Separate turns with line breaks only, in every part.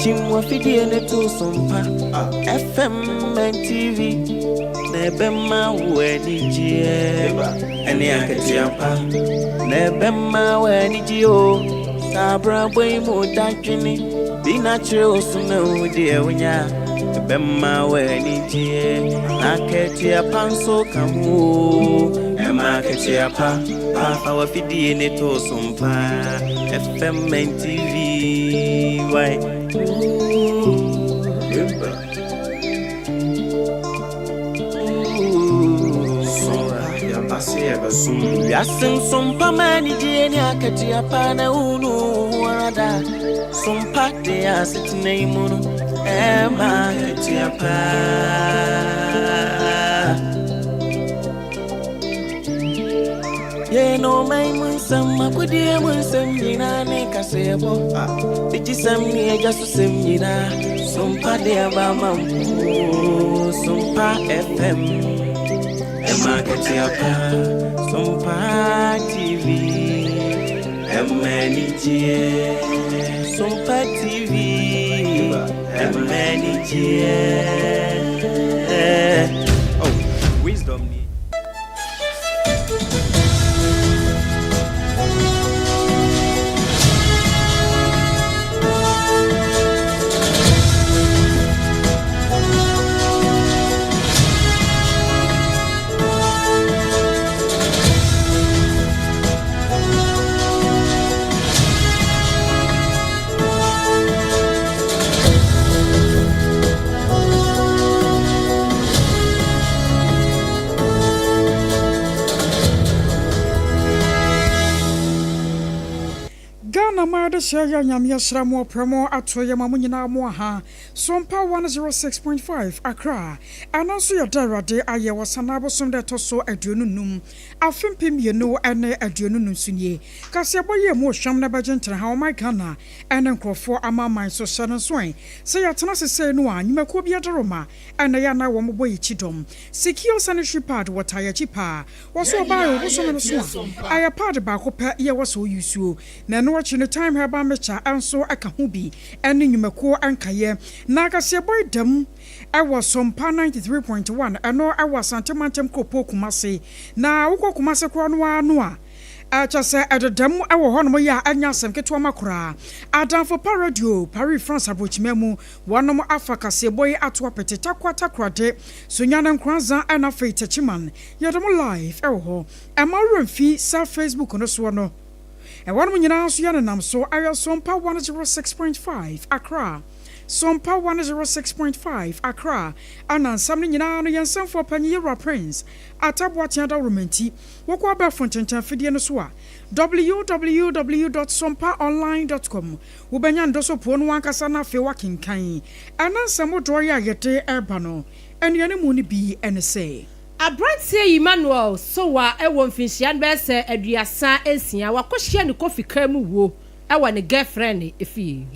Kyim w'afidie no to so mpa FM and TV na ɛbɛma wo anigyeɛ ɛne akatua pa na ɛbɛma wo anigye o. Saa abrabɔ yi mu dadwene bi na kyerɛ wo so na wo deɛ wonya ɛbɛma wo anigyeɛ na akatua pa nso ka ho o. Ɛma akatua pa pa fa w'afidie ne to so mpa FM and TV why. Wiase nsompa ma anigyeɛ ne akatua pa na wonu wo ho ara da. Sompa de asetena yi mu no ɛma akatua pa. Yɛn ɔman mu nsɛm, akodie mu nsɛm nyinaa ne kaseɛbɔ. Bigyesɛm ne agya so sɛm nyinaa. Sompa de aba ama mo. Sompa FM. Ɛma akatua pa. Sompa TV. Ɛma anigyeɛ. Sompa TV. Ɛma anigyeɛ. Oh, wisdom ni.
Ghana man adehyeɛ yɛ Nyame ahyira mo ɔprɛ mo ato yɛ ma mo nyinaa mo aha Sompa 106.5 Accra ɛno nso yɛ da Awurade ayɛ wɔ Sanaa bosom da ɛtɔ so 25 afe 2025 so nie Kaseɛbɔ yi emu ɔhwam na ɛbɛgye nteneha ɔman Ghana ɛne nkorɔfoɔ amanaman so hyɛ no nso ɛ sɛ yɛatena ase sei no a nnwumakuo bi adaroma ɛna ɛyɛ a na wɔn bɔ yɛ kyi dɔm Secure sanitary pad wɔ taa yɛ akyi paa wɔ so ɔbaa yɛ ɔbosome no so a ɛyɛ pad baako pɛ yɛ wɔ sɛ ɔyi suo na ɛno akyi no Thyme herbal mixture nso ka ho bi ɛne nnwumakuo nkaeɛ na kaseɛbɔ yi da mu ɛwɔ Sompa 93.1 ɛno ɛwɔ Asante mantam kuropɔn Kumasi na wokɔ Kumasi korɔ no ara no a Kyerɛ sɛ, ɛdeda mu wɔ hɔnom yɛ a ɛnyɛ asɛm ketewa ma koraa. Adamfo pa Radio, Paris, France aburokyima mu, wɔnom afa kaseɛbɔ yi ato apete Tarkwa Takoradi, Sunyani Nkoranza ɛna afei Techiman. Yɛde mo live ɛwɔ hɔ. Ɛmma wo werɛ mfi sɛ Facebook no soɔ no, ɛhɔnom nyinaa nso yɛnenam so. Ɛyɛ Sompa 106.5 Accra. Sompa 106.5 Accra. Ɛna nsɛm no nyinaa no yɛn nsɛmfoɔ panyin Yewura Prince Atta Boateng Adaworoma nti, Wokɔ abɛɛfo ntentan afidie no so a, www dot sompaonline dot com, wobɛnya ndɔsɔpuo no ankasa na afei woakenkan. Ɛna nsɛm hodoɔ yi a yɛde reba no, anuanom no bi ne sɛ.
Aberanteɛ Emmanuel Sowah wɔ mfinhyia bɛyɛ sɛ 36, wakɔhyia ne Kofi kaa mu wuo wɔ ne girlfriend fie.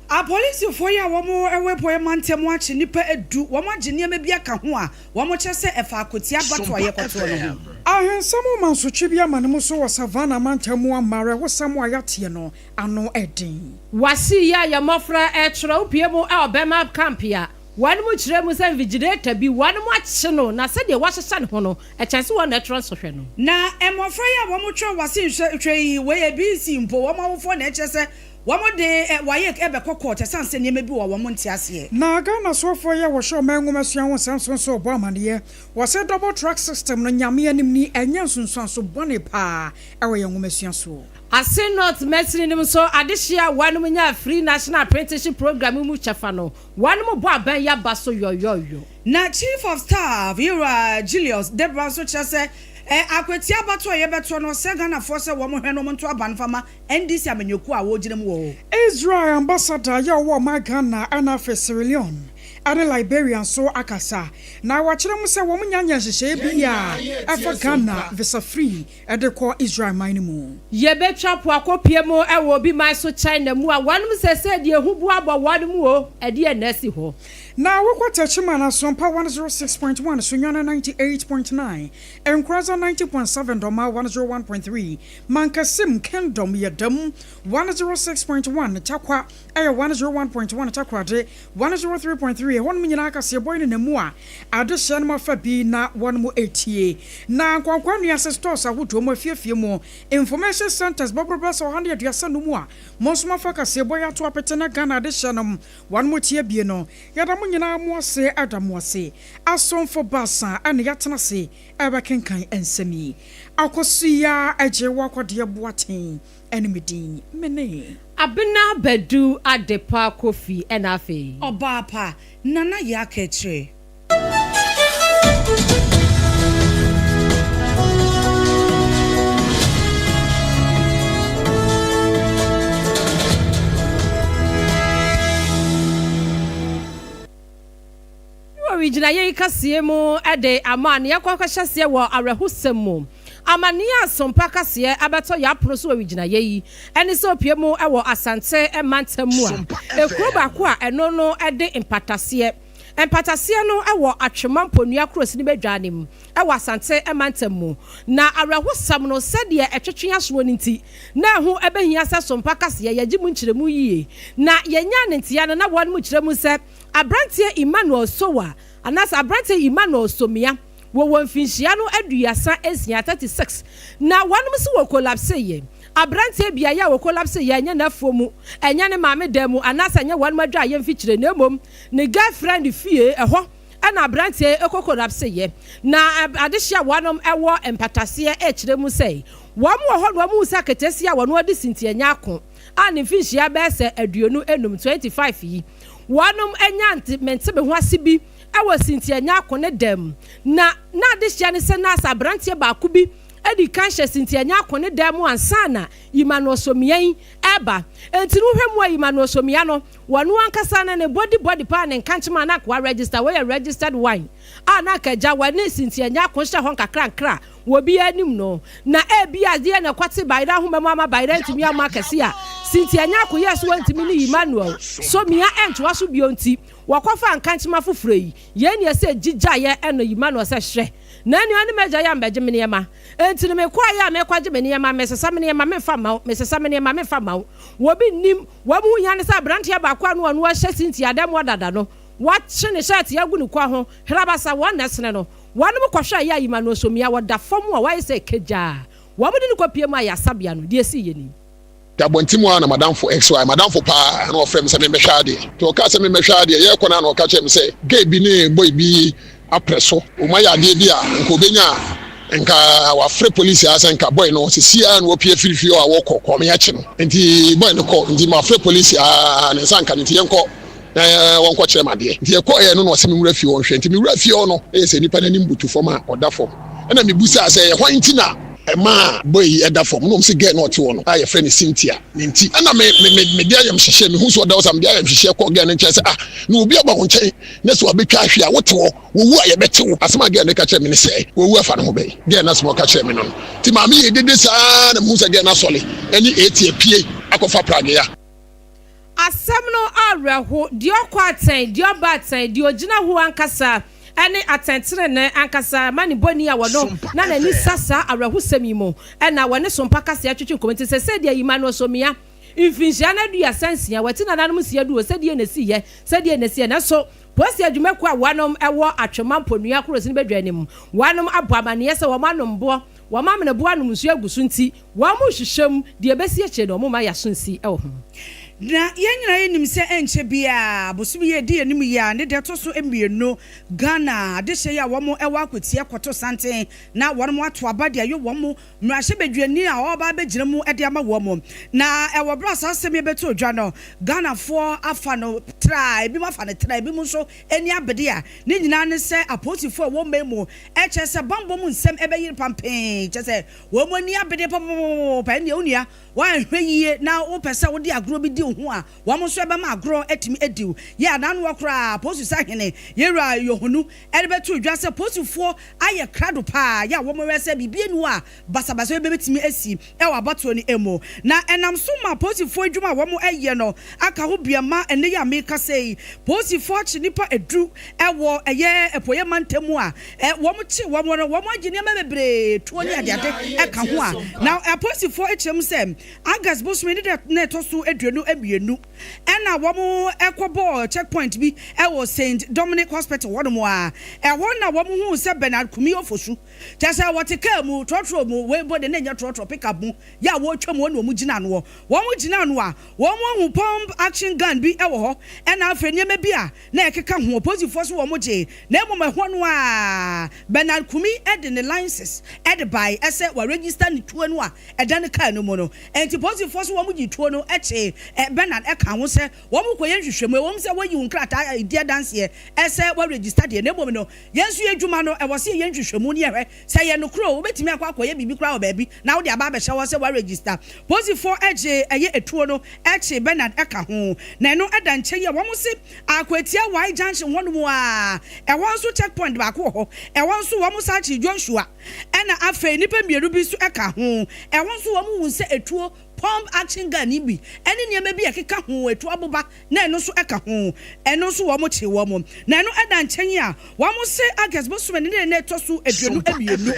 Apolisifoɔ yi a wɔn wɔ Apueɛ Mantam akye nnipa du, wɔn agye nneɛma bi aka ho a Wɔkyerɛ sɛ ɛfa akwatia abatoɔ a yɛkɔtoɔ no ho.
Ahensɛm ma nsotwe bi ama ne mu so wɔ Savannah mantam mu ama awerɛhosɛm a yɛateɛ no ano den.
Wasi yi a yɛ mmɔfra ɛtwerɛ wo pie mu wɔ bɛma camp a wɔn mo kyerɛ mu sɛ invigilator bi wɔn mo akye no na sɛdeɛ wahyehyɛ ne ho no ɛkyɛn sɛ wɔn na ɛtwerɛ nsɔhwɛ no.
Na mmɔfra yi a wɔn twerɛ wasi nhwɛ yi wei yɛ BC mpo wɔn awofoɔ na ɛkyerɛ sɛ Wɔn de WAEC bɛkɔ court ɛsiane sɛ nneɛma bi wɔ wɔn nte aseɛ.
Na Ghana soafoɔ yi a wɔhwɛ ɔman nwomasua ho nsɛm so nso rebɔ amaneɛ wɔ sɛ double track system no Nyame anim ni ɛnyɛ nsunsuanso bɔne paa wɔ yɛn nwomasua soɔ.
Ase North mansini no mu nso adehye a wɔnom nyaa firii National Apprenticeship Programme mu kyɛfa no, wɔnom bɔ aban yi aba so yɔyɔyɔ.
Na Chief of Staff, Yewura Julius Debrah nso kyerɛ sɛ akwatia abatoɔ a yɛbɛtoɔ no ɔsrɛ Ghanafoɔ sɛ wɔn hwɛ na wɔn nto aba no mfa ma NDC amanyɔkuo a wɔgyina mu wɔ hɔ.
Israel ambassador a ɔwɔ ɔman Ghana ɛna afei Sierra Leone ɛne Liberia nso akasa na wakyerɛ mu sɛ wɔn nya nyɛ nhyehyɛeɛ bi a ɛfa Ghana visa free ɛde kɔ Israel man no mu.
Yɛbɛtwa po akɔpue mu wɔ obi man so China mu a wɔnom sɛsɛɛ deɛ ehu bu abɔ wɔnom o, ɛdeɛn na asi hɔ?
Na wokɔ Techiman a, Sompa 106.1, Sunyani 98.9, Nkoranza 90.7, Dormaa 101.3, Mankasim, Kingdom, Yɛdam 106.1, Tarkwa ɛyɛ 101.1, Takoradi 103.3. Ɛhɔnom nyinaa kaseɛbɔ yi nenam mu a adehyeɛ nom afa bi na wɔnom retie. Na Nkwankwa Nnuase stores ahodoɔ mu, afiefie mu, information centres bɛboro bɛyɛ sɛ 135 a mo nso moafa kaseɛbɔ yi ato apete na Ghana adehyeɛ nom wɔnom tie bie no. Yɛda mo nyinaa mo ase da mo ase. Asomfo baasa na yɛatena ase rebɛkenkan nsɛm yi. Akosua Agyewa Kɔdeɛ Boateng ne me din. Me ne.
Abena Badu Adepa Kofi ɛna afei.
Ɔbaa pa, Nana Yaa Kɛkyerɛ.
Wɔregyina yei kaseɛ mu de ama nea ɛkɔ akɔhyɛ aseɛ wɔ awerɛhosɛm mu. Amaneɛ a Sompa kaseɛ abɛtɔ yɛn apono so wɔ regyinayɛ yi ne sɛ opue mu wɔ Asante mantam mu a, ekuro baako a ɛno no de mpataseɛ. Mpataseɛ no wɔ Atwema Mponua kurosini badwa no mu wɔ Asante mantam mu. Na awerɛhosɛm no sɛdeɛ ɛtwetwe asoɔ no nti, na ɛho bɛhia sɛ Sompa kaseɛ yɛgye mu nkyerɛmu yie. Na yɛnyaa ne nteɛ no na wɔnom kyerɛ mu sɛ Aberanteɛ Emmanuel Sowa anaasɛ Aberanteɛ Emmanuel Somia wɔ wɔ mfinhyia no 36, 36, na wɔnom se wɔ kolapseeɛ. Aberanteɛ biaeɛ a wɔkolapseeɛ ɛnyɛ n'afuo mu, ɛnyɛ ne maame dan mu anaasɛ ɛnyɛ wɔnom adwaeɛ mfikyire na mmom ne girlfriend fie, ɛhɔ na aberanteɛ yi kɔ kolapseeɛ. Na adehyeɛ a wɔnom wɔ mpataseɛ rekyerɛ mu sɛ wɔn wɔ hɔ na wɔn hu sɛ aketesia a wɔn adi sinti anya ako a ne mfinhyia bɛyɛ sɛ 25, 25 yi, wɔnom anya nte mente me ho ase bi wɔ Cynthia Nyarko ne dan mu. Na na adehyia ne sɛ na sɛ aberanteɛ baako bi adi kan hyɛ Cynthia Nyarko ne dan mu ansa na Emmanuel Somia yi reba. Enti no wohwɛ mu a Emmanuel Somia no, wɔno ankasa no ne body body paa ne nkankyema a na anka wa register, wei yɛ registered wine a na anka agya wɔne Cynthia Nyarko hyɛ hɔ nkakrankra wɔ obiara anim no. Na ebia adeɛ na ɛkɔte bayerɛ ahoma mu ama bayerɛ antumi amma akɛse a Cynthia Nyarko yɛɛ sɛ wantumi ne Emmanuel Somia antoa so bio nti, Wɔkɔfaa nkankyema foforɔ yi, yei ne ɛsɛ gyigyaeɛ ɛna Emmanuel sɛ, Hwɛ, na ɛnneɛ ɔne m'agya yɛ ammɛgye me nneɛma. Enti no mekɔeɛ a merekɔgye me nneɛma, mesesa me nneɛma, memfa mma wo, mesesa me nneɛma, memfa mma wo. Obi nnim, wɔn ho hia ne sɛ aberanteɛ baako a na ɔno ahyɛ Cynthia dan mu dada no, wɔakye ne hyɛɛte agu ne kɔn ho, hrabasa, wɔn na ɛsene no. Wɔnom kɔhwɛeɛ a Emmanuel Somia, ɔda fam a wayɛ sɛ kagyaa. Wɔde no kɔpie mu ayaresabea no, deɛ ɛsiiɛ ni.
Nti abɔnten mu ara na m'adamfo XY, m'adamfo paa, na ɔfrɛɛ me sɛ memmɛhwɛ adeɛ. Nti ɔkaa sɛ memmɛhwɛ adeɛ, yɛrekɔ no ara na ɔka kyerɛɛ me sɛ gay bi ne boy bi aprɛ so. Wɔayɛ adeɛ bi a nka ɔbɛnya a nka wafrɛ polisi ara sɛ nka boy no seesei ara na wapue afiri fie hɔ a wɔrekɔ Kwame akye no. Nti boy no kɔ, nti mafrɛ polisi ara ne nsa nka no nti yɛnkɔ na wɔnkɔkyerɛ me adeɛ. Nti yɛkɔeɛ no na ɔse menwura fie hɔ nhwɛ. Nti mewura fie hɔ no, ɛyɛ sɛ nipa no anim butu fam a ɔda fam. Ɛna mebusaa sɛ ɛyɛ hwan nti na ɛmaa boy yi da fam? Ɛna wɔn se girl no a ɔte hɔ no a yɛfrɛ no Cynthia ne nti. Ɛna me me me mede ayamhyehyeɛ, mehu sɛ ɔda hɔ saa, mede ayamhyehyeɛ kɔɔ girl no nkyɛn sɛ ah, na obi aba wo nkyɛn na sɛ wabɛtwa ahwe a, wote hɔ, wɔwu a yɛbɛte wo. Asɛm a girl no ka kyerɛɛ me ne sɛ wɔwu afa ne ho bɛn? Girl no asɛm a ɔka kyerɛɛ me no no nti maame yɛɛ dede saa na mehu sɛ girl no asɔre ɛne Eti apue akɔfa pragea.
Asɛm no awerɛho, deɛ ɔkɔ atɛn, deɛ ɔba atɛn, deɛ ɔgyina ho ankasa ne atɛntenenee ankasa ma ne bɔni a wɔno na n'ani sa saa awerɛhosɛm yi mu na wɔne Sompa kaseɛ twetwe nkɔmmɔ nti sɛsɛi deɛ Emmanuel Somia mfinhyia no 36 wati nananom nsia du o sɛdeɛ na ɛsiiɛ sɛdeɛ na ɛsiiɛ nanso Polisi adwumakuo a wɔnom wɔ Atwema Mponua Kurosini badwa anim wɔnom abɔ amaneɛ sɛ wɔn anom boɔ wɔn amene boɔ anom nsuo agu so nti Wɔrehwehwɛ mu, deɛ ɛbɛsi akyire no, wɔmma yɛn aso nsi wɔ ho.
Na yɛn nyinaa yɛnim sɛ ɛnkyɛ biara, bosome yi a ɛdi anim yi ara ne deɛ ɛtɔ so mmienu, Ghana adehyeɛ yi a wɔn wɔ akwatia kɔto santen na wɔn ato aba de ayɛ wɔn mmarahyɛbadwani a ɔreba abɛgyina mu de ama wɔn. Na ɛwɔ berɛ a saa asɛm yi bɛtoo dwa no, Ghanafoɔ afa no traa, ebinom afa no traa, ebinom nso ani abede a ne nyinaa ne sɛ apolisifoɔ a ɛwɔ man mu kyerɛ sɛ bammɔ mu nsɛm bɛyere pampee, kyerɛ sɛ Wɔn ani abere papapapaapa. Ɛnneɛ wo nua, Woanhwɛ yie na wopɛ sɛ wode agorɔ bi di wo ho a, wɔn nso ɛbɛma agorɔ atumi adi wo. Yɛ anaanoa koraa, Polisi Sahene, Yɛwura Yohonu de bɛtoo dwa sɛ polisifoɔ ayɛ krado pa ara yɛ a wɔwɛ sɛ biribi nni hɔ a basabasayɛ bɛtumi asi wɔ abatoɔ no mu. Na ɛnam so ma polisifoɔ adwuma a wɔyɛ no aka ho bi ama ɛnnɛ yi a merekasa yi, polisifoɔ akye nnipa du wɔ ɛyɛ Apueeɛ mantam mu a wɔkye wɔn no, wɔagye nneɛma bebree, tuo ne adeade ka ho a na apolisifoɔ kyerɛ mu sɛ August bosome ne da na ɛtɔ so 22 ɛna wɔkɔbɔɔ check point bi wɔ Saint Dominic Hospital hɔnom a ɛhɔ na wɔhuu sɛ Bernard Kumi Ofosu kyerɛ sɛ wɔte kaa mu trɔtrɔ mu, wei mpo de na ɛnyɛ trɔtrɔ, pick up mu yɛ a wɔretwa mu ɛna wɔgyina ano. Wɔgyina ano a wɔahu pump action gun bi wɔ hɔ ɛna afei nneɛma bi a na ɛkeka ho. Apolisifoɔ so wɔn gyee, na mmom ɛhɔ no ara Bernard Kumi de ne license de bae sɛ wa register ne tuo no a ɛda ne car no mu no. Enti apolisifoɔ so wɔn gyee tuo no kyee Bernard ka ho sɛ wɔn rekɔyɛ nhwehwɛmu. Ɛwom sɛ wɔayi wo nkrataa a ɛdi adanseɛ sɛ wa register deɛ, na mmom no yɛn nso yɛn adwuma no ɛwɔ sɛ yɛyɛ nhwehwɛmu na yɛhwɛ sɛ ɛyɛ nokorɛ o. Wobɛtumi akɔ akɔyɛ biribi koraa wɔ baabi na wode aba abɛhyɛ hɔ sɛ wa register. Apolisifoɔ gyee ɛyɛ etuo no kyee Bernard ka ho, na ɛno da nkyɛn yi a wɔn se Akwatia Y junction hɔ nom a, ɛhɔ nso check point baako wɔ hɔ, ɛhɔ nso wɔn san kyee Joshua ɛna afei nnipa mmienu bi nso ka ho, ɛhɔ nso wɔn hu sɛ etuo, pump action gun yi bi ɛne nneɛma bi a ɛkeka ho, etuo aboba na ɛno nso ka ho, ɛno nso wɔn kyee wɔn, na ɛno da nkyɛn yi a wɔn se August bosome ne ne ɛtɔ so 22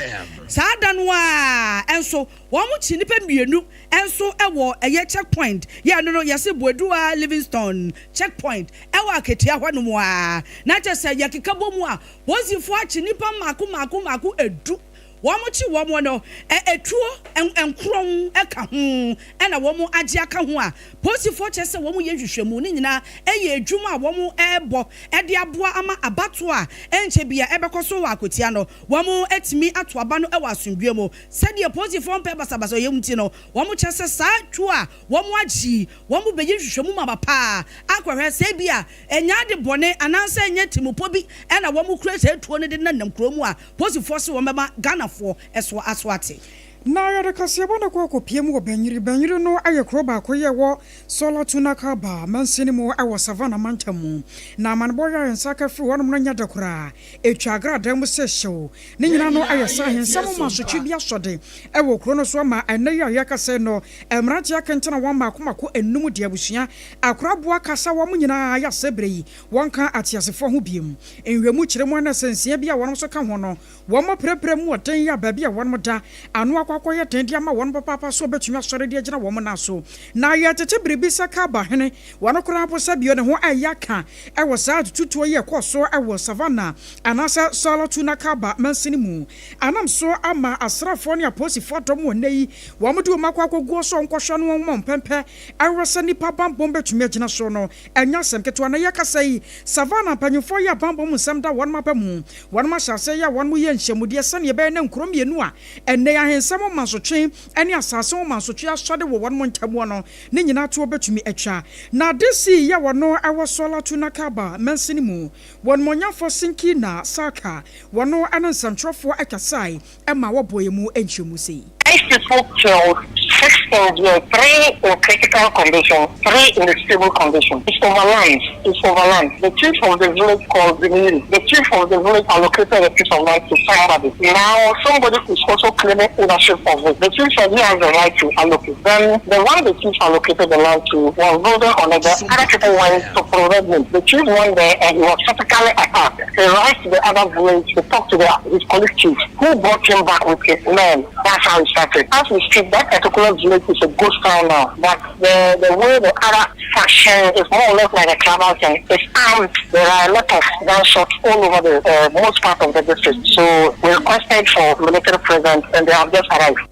saa da no ara nso wɔn kyee nnipa mmienu nso wɔ ɛyɛ check point yɛ ɛno no yɛse Boadua Livingstone check point ɛwɔ Akatua hɔ nom a na kyerɛ sɛ yɛkeka bɔ mu a polisifoɔ akye nnipa mmaako mmaako mmaako ɛdu wɔn kye wɔn no ɛtuo nkorɔn ɛka ho ɛna wɔn agye aka ho a polisifoɔ kyerɛ sɛ wɔn yɛ nhwehwɛmu ne nyinaa ɛyɛ adwuma a wɔn ɛrebɔ ɛde aboa ama abatoɔ a ɛnkyɛ bia ɛbɛkɔ so wɔ Akwatia no wɔn atumi ato aba no ɛwɔ asomdwoeɛ mu. Sɛdeɛ polisifoɔ mpɛ basabasayɛ nti no, wɔkyerɛ sɛ saa tuo a wɔagye yi, wɔbɛyɛ nhwehwɛmu maba pa ara akɔhwɛ sɛ ebia ɛnyɛ ade bɔne anaasɛ ɛnyɛ tirimpɔ bi na wɔkura saa tuo no de nenam kuro mu a polisifoɔ se wɔbɛma Ghanafoɔ so aso ate.
Na yɛde kaseɛbɔ no kɔ akɔpue mu wɔ Banyiri. Banyiri no yɛ kuro baako yi a ɛwɔ Sawla Tunakaba mansini mu wɔ Savannah mantam mu. Na amanebɔ yi a yɛn nsa aka firi hɔnom no nyɛ dɛ koraa. Etwa agradaa mu sɛ hyew. Ne nyinaa no ayɛ sɛ ahensɛm mu asotwe bi asɔde wɔ kurow no so ama ɛnnɛ yi a yɛrekasa yi no, mmerante akɛntɛn a wɔn mmaako mmaako anum de abusua akora aboa kasa wɔn nyinaa ayɛ asɛ bere yi wɔnka ateasefo ho bio. Nhwɛmu kyerɛ mu anɛ sɛ nsia bi a wɔn nso ka ho no wɔn apirapira mu wɔ den yi a baabi a wɔn da ano akɔ akɔyɛ den de ama wɔn papaapa sɛ wɔbɛtumi asɔre de agyina wɔn nan so. Na yɛtete biribi sɛ Kaaba hene Wɔn koraa mpo sɛ bio ne ho reyɛ aka wɔ saa atututuo yi a ɛkɔɔ so wɔ Savannah anaasɛ Sawla-Tunakaba mansini mu. Anam so ama asraafoɔ ne apolisifoɔ adɔm wɔ nnɛ yi wɔn de wɔn akɔ akɔguo sɛ wɔnkɔhwɛ no wɔn mmɔ mpɛmpɛ ahwɛ sɛ nnipa bammɔm bɛtumi agyina so no ɛnyɛ asɛm ketewa. Na yɛkasa yi Savannah mpanyinfoɔ yi a bammɔm nsɛm da wɔn aba mu wɔn ahyɛ aseɛ yɛ a wɔn yɛ nhyiamudeɛ sɛdeɛ ɛbɛyɛ na nkuro mmienu a ɛnnɛ yi ahensɛm mansotwe ne asaase ho mansotwe asɔde wɔ wɔn ntamuo no ne nyinaa toɔ bɛtumi atwa. Na Desi yɛ wɔno wɔ Sola Tunakaba mansini mu. Wɔnmɔnyafɔ Sinkina Sarkar wɔno ne nsɛmtwerɛfoɔ kasae ma wɔbɔɔ emu nkyerɛmu sei.
Five people killed, six injured, three in critical condition, three in a stable condition. It's over land, it's over land. The chief of the village called Zimiri. The chief of the village allocated a piece of land to somebody. Now somebody is also claiming ownership of it. The chief said he has the right to allocate. Then the one the chief allocated the land to was building on it. The other people went to prevent him. The chief went there and he was physically attacked. He rushed to the other village to talk to the, his colleague chief, who brought him back with his men. That's how it started. As we speak, that particular village is a ghost town now. But the, the way the other faction is more or less like a tribal thing. It's armed. There are a lot of gunshots all over the uh, most part of the district. So we requested for military presence and they have just arrived.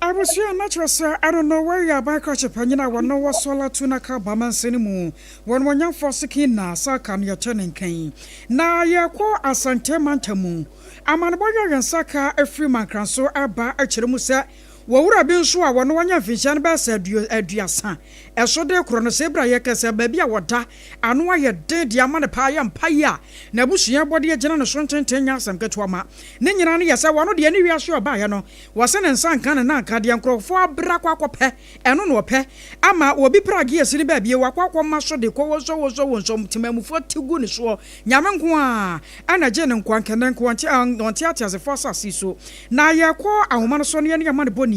Abusua na kyerɛ sɛ ɛno no wɔyɛ aban krakye panyin a wɔno wɔ Sola Tunaka Bamanse no mu wɔn wɔnyamfoɔ Sekin Saka no yɛkyɛ ne nkan na yɛkɔ Asante mantam mu amanebɔ yɛ yɛn nsa ka afiri Mankranso aba akyerɛ mu sɛ. Wɔ wura bi nso a wɔno wanya mfinhyia no bɛyɛ sɛ 30 ɛso de korɔ no, sɛ ebira yɛ kɛsɛ baabi a wɔda ano ayɛ den de ama no paa yɛ mpa yi a n'abusua bɔde agyina ne so ntenten nyɛ asɛm ketewa ma ne nyinaa no yɛ sɛ wɔno deɛ ne wiase ɔbaeɛ no wɔsɛ ne nsa nka ne nanka deɛ nkurɔfoɔ abra kɔ akɔpɛ ɛno na ɔpɛ ama obi pragye esi ne baabi wakɔ akɔma so de kɔ wɔnsɔ wɔnsɔ wɔnsɔ temamufoɔ te gu ne soɔ. Nyame nko a ɛna gye ne nkwa nkɛnɛ nko ɔnte ateasefoɔ asase so. Na yɛkɔ ahoma no so ne yɛne yɛma ne bɔni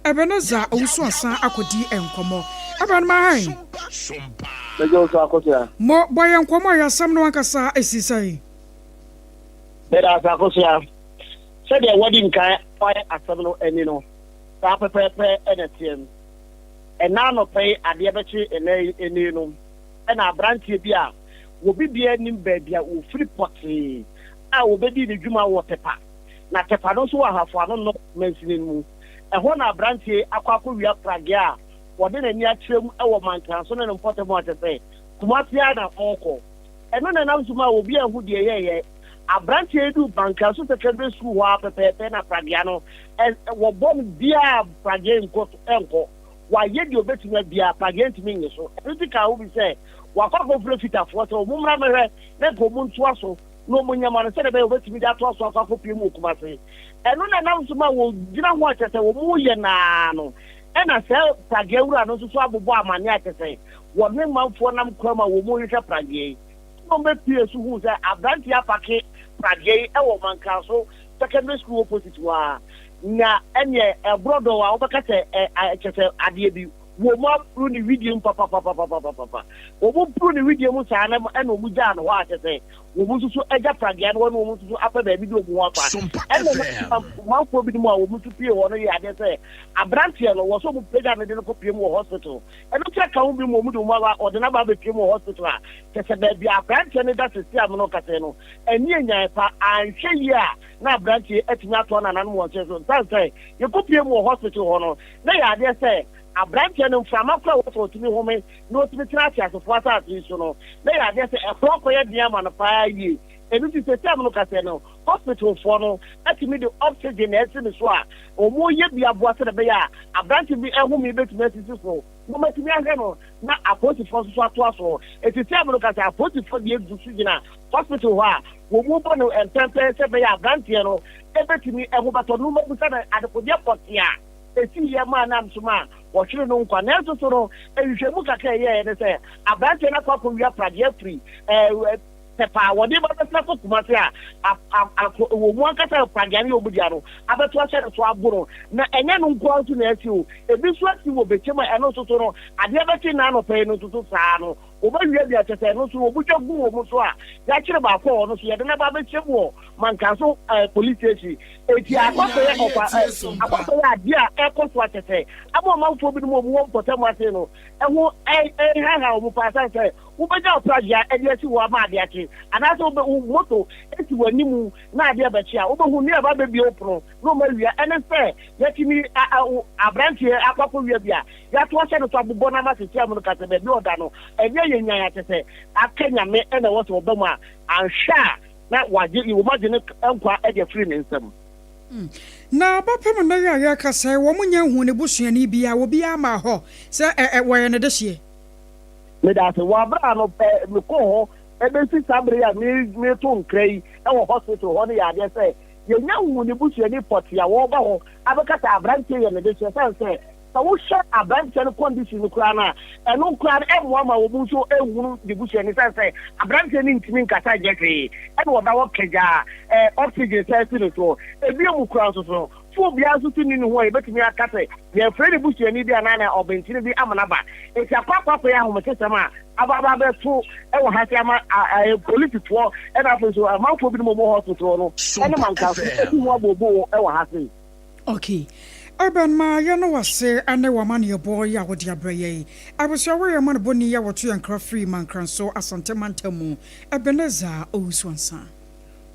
Ebenezer Owusu Ansa akɔdi nkɔmmɔ. Ɛbɛn ma hɛn.
Mɛgye wo so, Akosua.
Mo bɔ yɛn nkɔmmɔ a yɛasɛm no ankasa ɛsi sɛn?
Meda ase, Akosua. Sɛdeɛ wɔdi nkan ayɛ asɛm no ani no, saa pɛpɛɛpɛ ɛna ɛteɛ. Ɛna anɔpɛ yi adeɛ bɛkye ɛnɛ yi ani no, ɛna aberanteɛ bi a wɔbi biara nim baabi a wɔfiri pɔtee a wɔbɛdii ne dwuma wɔ Tɛpa. Na Tɛpa no nso wɔ Ahafo Ano North mansini no mu. Ɛhɔ na aberanteɛ yi akɔ akɔwia pragea a wɔde n'ani akyerɛ mu wɔ Mankranso ne ne mpɔtam a kyerɛ sɛ Kumasi ara na ɔrekɔ. Ɛno na ɛnam so maa obi anhu deɛ ɛyɛeɛ. Aberanteɛ yi duu Mankranso Secondary School hɔ ara pɛpɛɛpɛ na pragea no wɔbɔ no biara pragea yi nkɔ nkɔ. Wayɛ deɛ ɔbɛtumi biara, pragea ntumi nnye so. Ɛno nti kaa ho bi sɛ wakɔ akɔfrɛ fitafoɔ sɛ wɔn mmra mmɛhwɛ na nka wɔn ntoa so na wɔn nyɛ ma no sɛdeɛ ɛbɛyɛ wɔbɛtumi de atoa so akɔ akɔpie mu wɔ Kumase. Ɛno na ɛnam so ma wɔgyina ho a kyerɛ sɛ wɔn yɛ naa no ɛna sɛ pragea wura no nso so abobɔ amanneɛ a kyerɛ sɛ wɔne manfoɔ nam kwan mu a wɔn rehwehwɛ pragea yi. Ɛna wɔbɛpie so huu sɛ aberanteɛ apake pragea yi wɔ Mankranso Secondary School opposite hɔ ara. Na ɛneɛ ɛborɔ dɔn a wobɛka sɛ ɛ kyerɛ sɛ adeɛ bi wɔn mu apuru ne widie mu papapapapapapa. Wɔn puru ne widie mu saa na ɛna wɔn gyaa no hɔ a kyerɛ sɛ wɔn nso so agya pragea no wɔne wɔn nso so apɛ baabi de wɔn ho afa. Ɛna manfoɔ binom a wɔn nso pie hɔ no yɛ adeɛ sɛ aberanteɛ no wɔ sɛ wɔn pagya no de no kɔ pie mu wɔ hospital. Ɛno nso ɛka ho bi mu wɔn de wɔn aba wɔde no aba abɛpie mu wɔ hospital a kyerɛ sɛ baabi a aberanteɛ no da sisi a mene ɔkasa no ani anyan pa. Anhwɛ yie a na aberanteɛ atumi atoa nananom wɔn nkyɛn so nsan sɛ yɛkɔ pie mu wɔ hospital hɔ no na yɛ adeɛ sɛ aberanteɛ no mframa kora wɔ sɛ ɔtumi home na ɔtumi tena ateasefoɔ asase yi so no na yɛ adeɛ sɛ ɛho akɔyɛ den ama no paa yie. Ɛno nti sɛ sɛm no kasɛ no hospitalfoɔ no atumi de oxygen na ɛsi ne so a wɔn yɛ bi aboa sɛ ɛbɛyɛ a aberante bi ɛhome bɛtumi asisi so na wɔatumi ahwɛ no na apolisifoɔ nso so atoa so. Eti sɛm no kasɛ apolisifoɔ deɛ gu so gyina hospital hɔ a wɔn mu bɔ no mpɛmpɛn sɛ ɛbɛyɛ aberanteɛ no ɛbɛtumi ɛho bɛtɔ no mɛbusa no adekodeɛ pɔtee a esi yɛ maa nam so ma wɔhwere no nkwa. Nanso so no nhwehwɛmu kakra ɛyɛɛ ne sɛ aberanteɛ no akɔ akɔwia pradeɛ afiri Tɛpa a wɔde ba bɛsena kɔ Kumase a wɔ mu ankasa pragea no yɛ wɔn dea no abɛto ahyɛ no so abo no. Na ɛnyɛ no nko ara nso na asi o, ebi nso asi wɔ Bɛkyɛm a ɛno nso so no adeɛ bɛkye nna anɔpa yi no nso so saa no wɔbɛwia bi akyɛ sɛ ɛno nso wɔbutwa gu wɔn so a yɛakyere baako a ɔno nso yɛde no aba abɛhyɛ mu wɔ Mankanso police station. Eti akɔkɔyɛ ɔfa akɔkɔyɛ adeɛ a ɛkɔ so akyɛ sɛ ama ɔmanfoɔ binom a wɔwɔ mpɔtam ase no ɛho ɛhaha wɔn paa sane sɛ wobɛgya wo pragea ɛde asi hɔ ama adeɛ akye anaasɛ wobɛ wo moto esi w'animu na adeɛ bɛkye a wobɛhu ne ɛba bɛbie wo pono na ɔma awia. Ɛne sɛ yɛtumi aberanteɛ akɔ akɔwia bi a yɛato ahyɛ no so abobɔ no ama sisi amu no kasɛ baabi ɔda no ɛnyɛ yɛ nyan akyɛ sɛ aka Nyame ɛna ɛwɔ sɛ ɔba mu a anhwɛ a na wagye wɔn agye ne nkwa ɛde afiri ne nsam.
Na bɛpem nnɛ yi a yɛreka sɛ wɔn nyɛ hu ne busuani biara, obiara ma hɔ sɛ ɛ wɔyɛ ne dehyeɛ.
Meda ase. Wɔ abere a no ɛ mekɔɔ hɔ ɛbɛsi saa bere yi a me meto nkra yi ɛwɔ hospital hɔ no yɛ adeɛ sɛ yɛnya hu ne busuani pɔte a wɔreba hɔ abɛka sɛ aberanteɛ yɛ ne dehyeɛ sɛn sɛ wohwɛ aberanteɛ no condition no koraa no a ɛno koraa no ɛmmoa ma wɔn nso nhunu ne busuani sɛn sɛ aberanteɛ no ntumi nkasa nyɛ hwee ɛna ɔda hɔ kagyaa oxygen sɛ asi ne soɔ. Ebi mu koraa nso so no fo obiara nso so ni ne ho a yɛbɛtumi aka sɛ yɛfrɛ ne busuani bi anaa na ɔbɛntini bi ama n'aba. Eti akɔ akɔ akɔyɛ ahometesɛm a aba aba abɛto ɛwɔ ha se ama polisifoɔ ɛna afei nso amanfoɔ binom a wɔwɔ hospital no ɛne Mankanso ɛdi ho abooboo ɛwɔ ha se.
Okay. Urban ma yɛ no wase ɛne w'amanneɛbɔ yi a wode abrɛ yɛn. Abusua woyɛ ma no bɔni yi a wɔto yɛn nkra firi Mankranso Asante mantam mu. Ebenezer Owusu Ansah.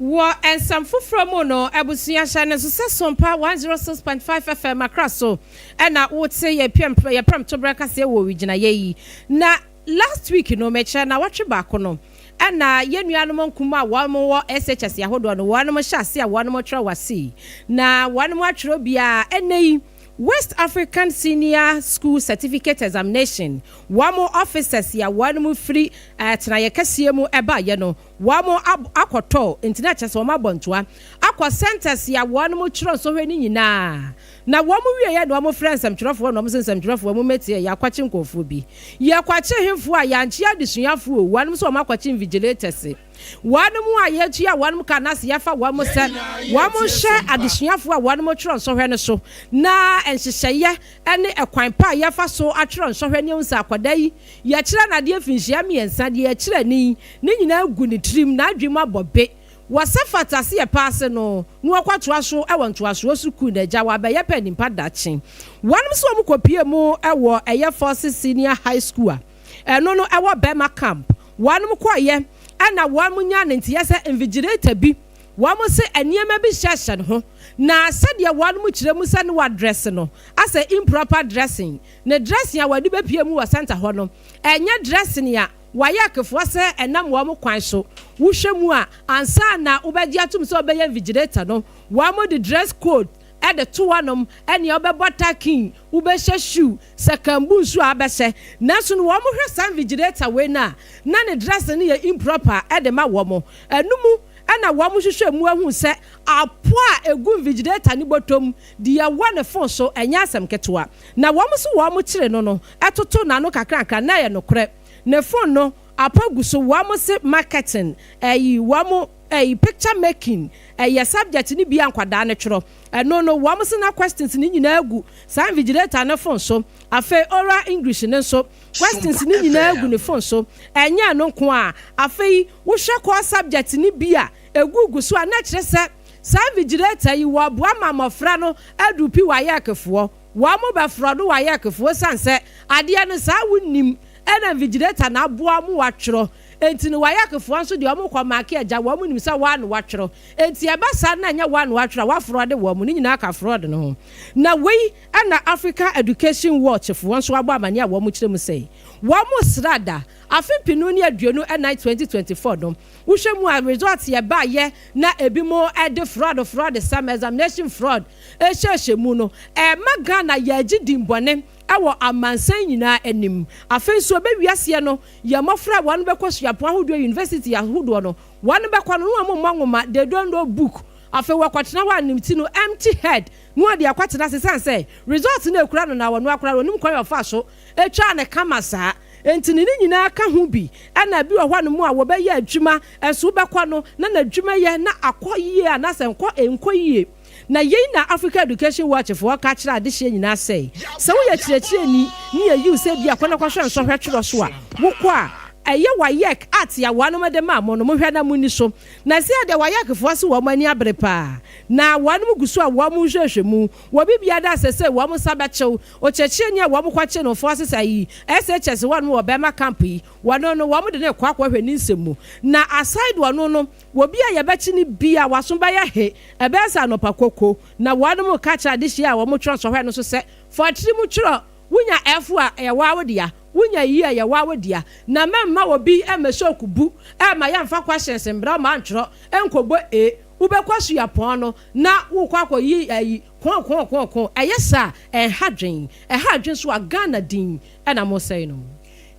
Wɔ nsɛm foforɔ mu no, abusua, hyɛ ne nso sɛ Sompa 106.5 FM Accra so ɛna wote yɛ pɛm yɛ pɛm tobrɛ kaseɛ wɔ wigyinayɛ yi. Na last week no mekyerɛ na wɔtwe baako no ɛna yɛn nuanom nkuma a wɔn wɔ SHS ahodoɔ no wɔn hyɛ ase a wɔn twerɛ wase na wɔn atwerɛ biara ɛnɛ yi. West African Senior School Certificate Examination, wɔn officers a wɔn firi atenaeɛ kɛseɛ mu baeɛ no, wɔn ab akɔtɔ, nti na kyerɛ sɛ wɔn abɔ ntoa akɔ centers a wɔn twerɛ nsɔhwɛ no nyinaa. Na wɔn wieɛ na wɔn frɛ nsɛmtwerɛfoɔ na wɔn sɛ, "Nsɛmtwerɛfoɔ, mo mɛtie, yɛakɔkye nkurɔfoɔ bi." Yɛkɔkye hemfoɔ a yɛankye adesuafoɔ o, wɔn nso wɔn akɔkye invigilators. Wɔn mu a yɛtua wɔn ka na sɛ yɛfa wɔn sɛ wɔn hyɛ adesuafoɔ a wɔn twerɛ nsɔhwɛ no so na nhyehyɛeɛ ne ɛkwan pa a yɛfa so atwerɛ nsɔhwɛ ne nsa akwadaa yi yɛkyerɛ n'adeɛ mfinhyia 3 deɛ yɛkyerɛ ni ne nyinaa gu ne tirim n'adwene mu abɔ be wɔsɛ fata se yɛ paase no na wɔkɔtoa so wɔ ntoasoɔ sukuu na agya wɔabɛyɛ pɛ nipa dakye. Wɔn nso wɔn kɔpie mu wɔ ɛyɛ Forces Senior High School a ɛno no ɛwɔ Bɛma Camp. Wɔn kɔɔyɛ ɛna wɔn nya ne nteɛ sɛ invigilator bi, wɔn sɛ nneɛma bi hyehyɛ ne ho na sɛdeɛ wɔn kyerɛ mu sɛ ne wa dress no asɛ improper dressing. Ne dressing a wɔde bɛpie mu wɔ center hɔ no, ɛnyɛ dressing a wɔayɛ akefoɔ sɛ ɛnam wɔn kwan so. Wohwɛ mu a, ansa na wobɛgye atum sɛ wɔbɛyɛ invigilator no, wɔn de dress code ɛde to hɔnom, ɛnea wobɛbɔ takin, wobɛhyɛ shoe, sɛ kambu nso a abɛhyɛ. Nanso no wɔn hwɛ saa invigilator wei no a na ne dress no yɛ improper ɛde ma wɔn. Ɛnum ɛna wɔn hwehwɛ mu ahu sɛ apo a egu invigilator ne bɔtɔm deɛ ɛwɔ ne phone so ɛnyɛ asɛm ketewa. Na wɔn nso wɔn kyerɛ no ɛtoto n'ano kakrakra na ɛyɛ nokorɛ, ne phone no apo gu so. Wɔn se marketing ɛyi, wɔn ɛyi picture making ɛyɛ subject ne bi a nkwadaa ne twerɛ ɛno no, wɔn se na questions ne nyinaa gu saa invigilator ne phone so. Afei oral English ne nso questions ne nyinaa gu ne phone so. Ɛnyɛ ɛno nko a, afei wohwɛ core subject ne bi a egugu so a, na kyerɛ sɛ saa invigilator yi wɔboa ma mmɔfra no adu pi wayɛ akefoɔ, wɔn mo bɛforɔ do wayɛ akefoɔ san sɛ adeɛ no saa wonim ɛna invigilator na aboa mo watwerɛ. Enti no wayɛ akefoɔ nso deɛ wɔn kɔ mark agya wɔn mo nim sɛ wɔn ano watwerɛ. Enti ɛba saa na nyɛ wɔn ano watwerɛ a waforɔ de wɔn mo ne nyinaa ka forɔ de no ho. Na wei ɛna Africa Education Watch foɔ nso abɔ amane a wɔn kyerɛ mu sɛ wɔn mo srada afe 2024, 2024 no, wohwɛ mu a, result yɛ baayɛ na ebi mo ɛde fraud fraud sam examination fraud ɛhyɛhyɛ mu no, ɛma Ghana yɛagye di mbɔne ɛwɔ amansan nyinaa anim. Afei nso ɛbɛwi aseɛ no, yɛ mmɔfra a wɔn bɛkɔ suapɔn ahodoɔ, university ahodoɔ no, wɔn bɛkɔ no na wɔn mmɔ nwoma, they don't know book. Afei wɔkɔtena hɔ a, nim ti no empty head na wɔde akɔtena sisan sɛ result no ekura no na wɔn akora wɔn kwan yɛ ɔfa so etwa ne kama saa. Nti ne nyinaa ka ho bi ɛna bi wɔ hɔ nom a wɔbɛyɛ adwuma ɛnso wobɛkɔ no na n'adwuma yɛ na akɔ yie anaasɛ nkɔ yie. Na yei na Africa Education Watch foɔ ka kyerɛ adehyeɛ nyinaa sɛ sɛ woyɛ kyerɛkyerɛni ne yɛyiw sɛ bi akɔnɔkɔhwɛ nsɔhwɛ twerɛ so a, wokɔ a, ɛyɛ WAEC ate a wɔnom de maa mo no, mohwɛ na monni so. Na sɛ deɛ WAEC foɔ se wɔn ani abere paa na wɔnom gu so a wɔn nhwehwɛ mu wɔ bibia da sɛ wɔn nsa bɛkyew ɔkyerɛkyerɛni a wɔn kɔkye no foɔ sesa yi SHS wɔn wɔ bɛrima camp yi, wɔn no wɔn de ne kɔ akɔhwɛ ne nsɛm mu. Na aside wɔn no, wɔbi a yɛbɛkye ne bi a waso bɛyɛ he ɛbɛyɛ sɛ anɔpa koko. Na wɔn ka kyerɛ adehyia a wɔn twerɛ nsɔhwɛ no so sɛ fɔtiri mu twerɛ, wonya ɛfo a ɛyɛ waawo dea, wonya yi a ɛyɛ waawo dea, na mɛmma obi ɛmɛhyɛ okubu ɛma yɛmfa questions mbra ɔma antwerɛ ɛnkɔbɔ e wobɛkɔ suapɔn no na wokɔ akɔyi ayi kɔn ɛyɛ saa. Ɛnha dwen, ɛha dwen so a Ghana din ɛna mo sɛe no.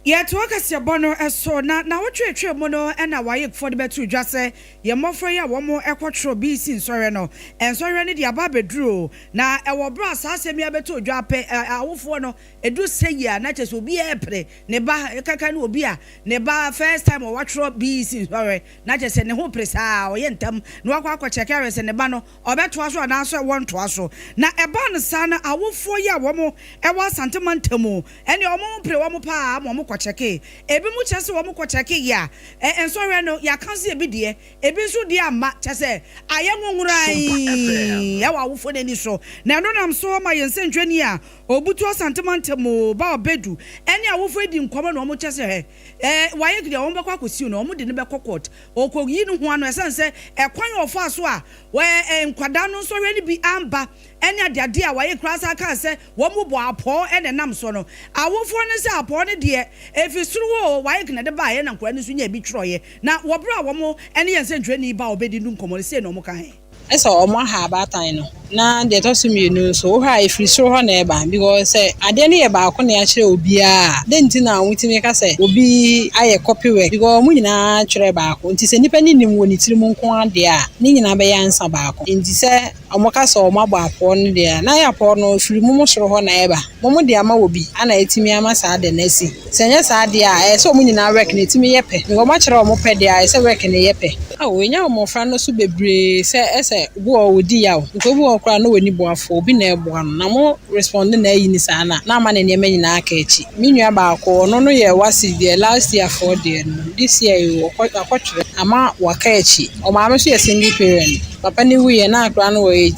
Yɛtoa kaseɛbɔ no so na nawɔtwetwe mu no ɛna WAECfoɔ de bɛto dwa sɛ yɛn mmɔfra yi a wɔn ɛkɔtwerɛ BECE nsɔhwɛ no, nsɔhwɛ no de aba abɛduro. Na ɛwɔ berɛ a saa asɛm yi abɛto dwa pɛ, awofoɔ no ɛduru sɛ yi a na kyerɛ sɛ obi ɛɛpere ne ba kaka ne obi a ne ba first time ɔwatwerɛ BECE nsɔhwɛ na kyerɛ sɛ ne ho pere saa, ɔyɛ ntam na wakɔ akɔkyɛkɛ ahwɛ sɛ ne ba no ɔbɛtoa so anaasɛ wɔntoa so. Na ɛba no saa no, awofoɔ yi a wɔn ɛwɔ Asantema ntamu ɛne wɔn pere wɔn paa ma wɔn kɔkyɛke. Ebi mu kyerɛ sɛ wɔn kɔkyɛke yi a nsɔhwɛ no yɛaka so, ebi deɛ, ebi nso deɛ ama kyerɛ sɛ ayɛ nwonworan ɛwɔ awofoɔ n'ani so. Na ɛno nam so ma yɛn nsɛntwerɛni a obutu Asantema ntamu ba ɔbɛdu ɛne awofoɔ di nkɔmɔ na wɔn kyerɛ sɛ WAEC deɛ, wɔn bɛkɔ akɔsiw no, wɔn de no bɛkɔ court ɔkɔyi no ho ano, ɛsɛn sɛ ɛkwan a ɔfa so a wɔɛ nkwadaa no nsɔhwɛ no bi amba ɛne adeade a wɔayɛ kura sa kaa sɛ wɔn mu bɔ apɔɔ ɛna ɛnam so no. Awofoɔ no sɛ apɔɔ no deɛ efi soro wɔ WAEC na de baayɛ na nkwadaa no nso nya ebi twerɛeɛ. Na wɔbrɛ a wɔn ɛne yɛn nsɛntwerɛni ba a ɔbɛdi no nkɔmɔ no, sei na wɔn ka he.
Ɛsɛ ɔmo aha abaatan no. Na deɛ ɛtɔ so mmienu nso, wohwɛ a ɛfiri soro hɔ na ɛba, because sɛ adeɛ no yɛ baako na yɛakyerɛ obiara a, dɛn nti na wotumi ka sɛ obi ayɛ copy work? Because ɔmo nyinaa twerɛ baako, nti sɛ nipa no nim wɔ ne tirim nko adeɛ a, ne nyinaa bɛyɛ ansa baako. Nti sɛ ɔmo ka sɛ ɔmo abɔ apɔɔ no deɛ a, na yɛ apɔɔ no firi mo soro hɔ na ɛba. Mo de ama wɔ bi ana ɛtumi ama saa de no asi. Sɛ nyɛ saa deɛ a, ɛyɛ sɛ ɔmo nyinaa work na ɛtumi yɛ pɛ, because ɔmo akyerɛ ɔmo pɛ deɛ a, ɛyɛ sɛ work no yɛ pɛ. Awo enya mmɔfra no so bebree sɛ ɛsɛ obi wɔ hɔ ɔdi yaw, nka obi wɔ hɔ koraa na wɔni boafoɔ, obi na ɛboa no na mo respond na ayi ne saa na ama ne nneɛma nyinaa aka akyi. Me nua baako, ɔno no yɛ WASSCE deɛ last year foɔ deɛ no, this year yi akɔtwerɛ ama waka akyi. Ɔmaame nso yɛ single parent, papa ne wuyɛ na akora no wɔ eight.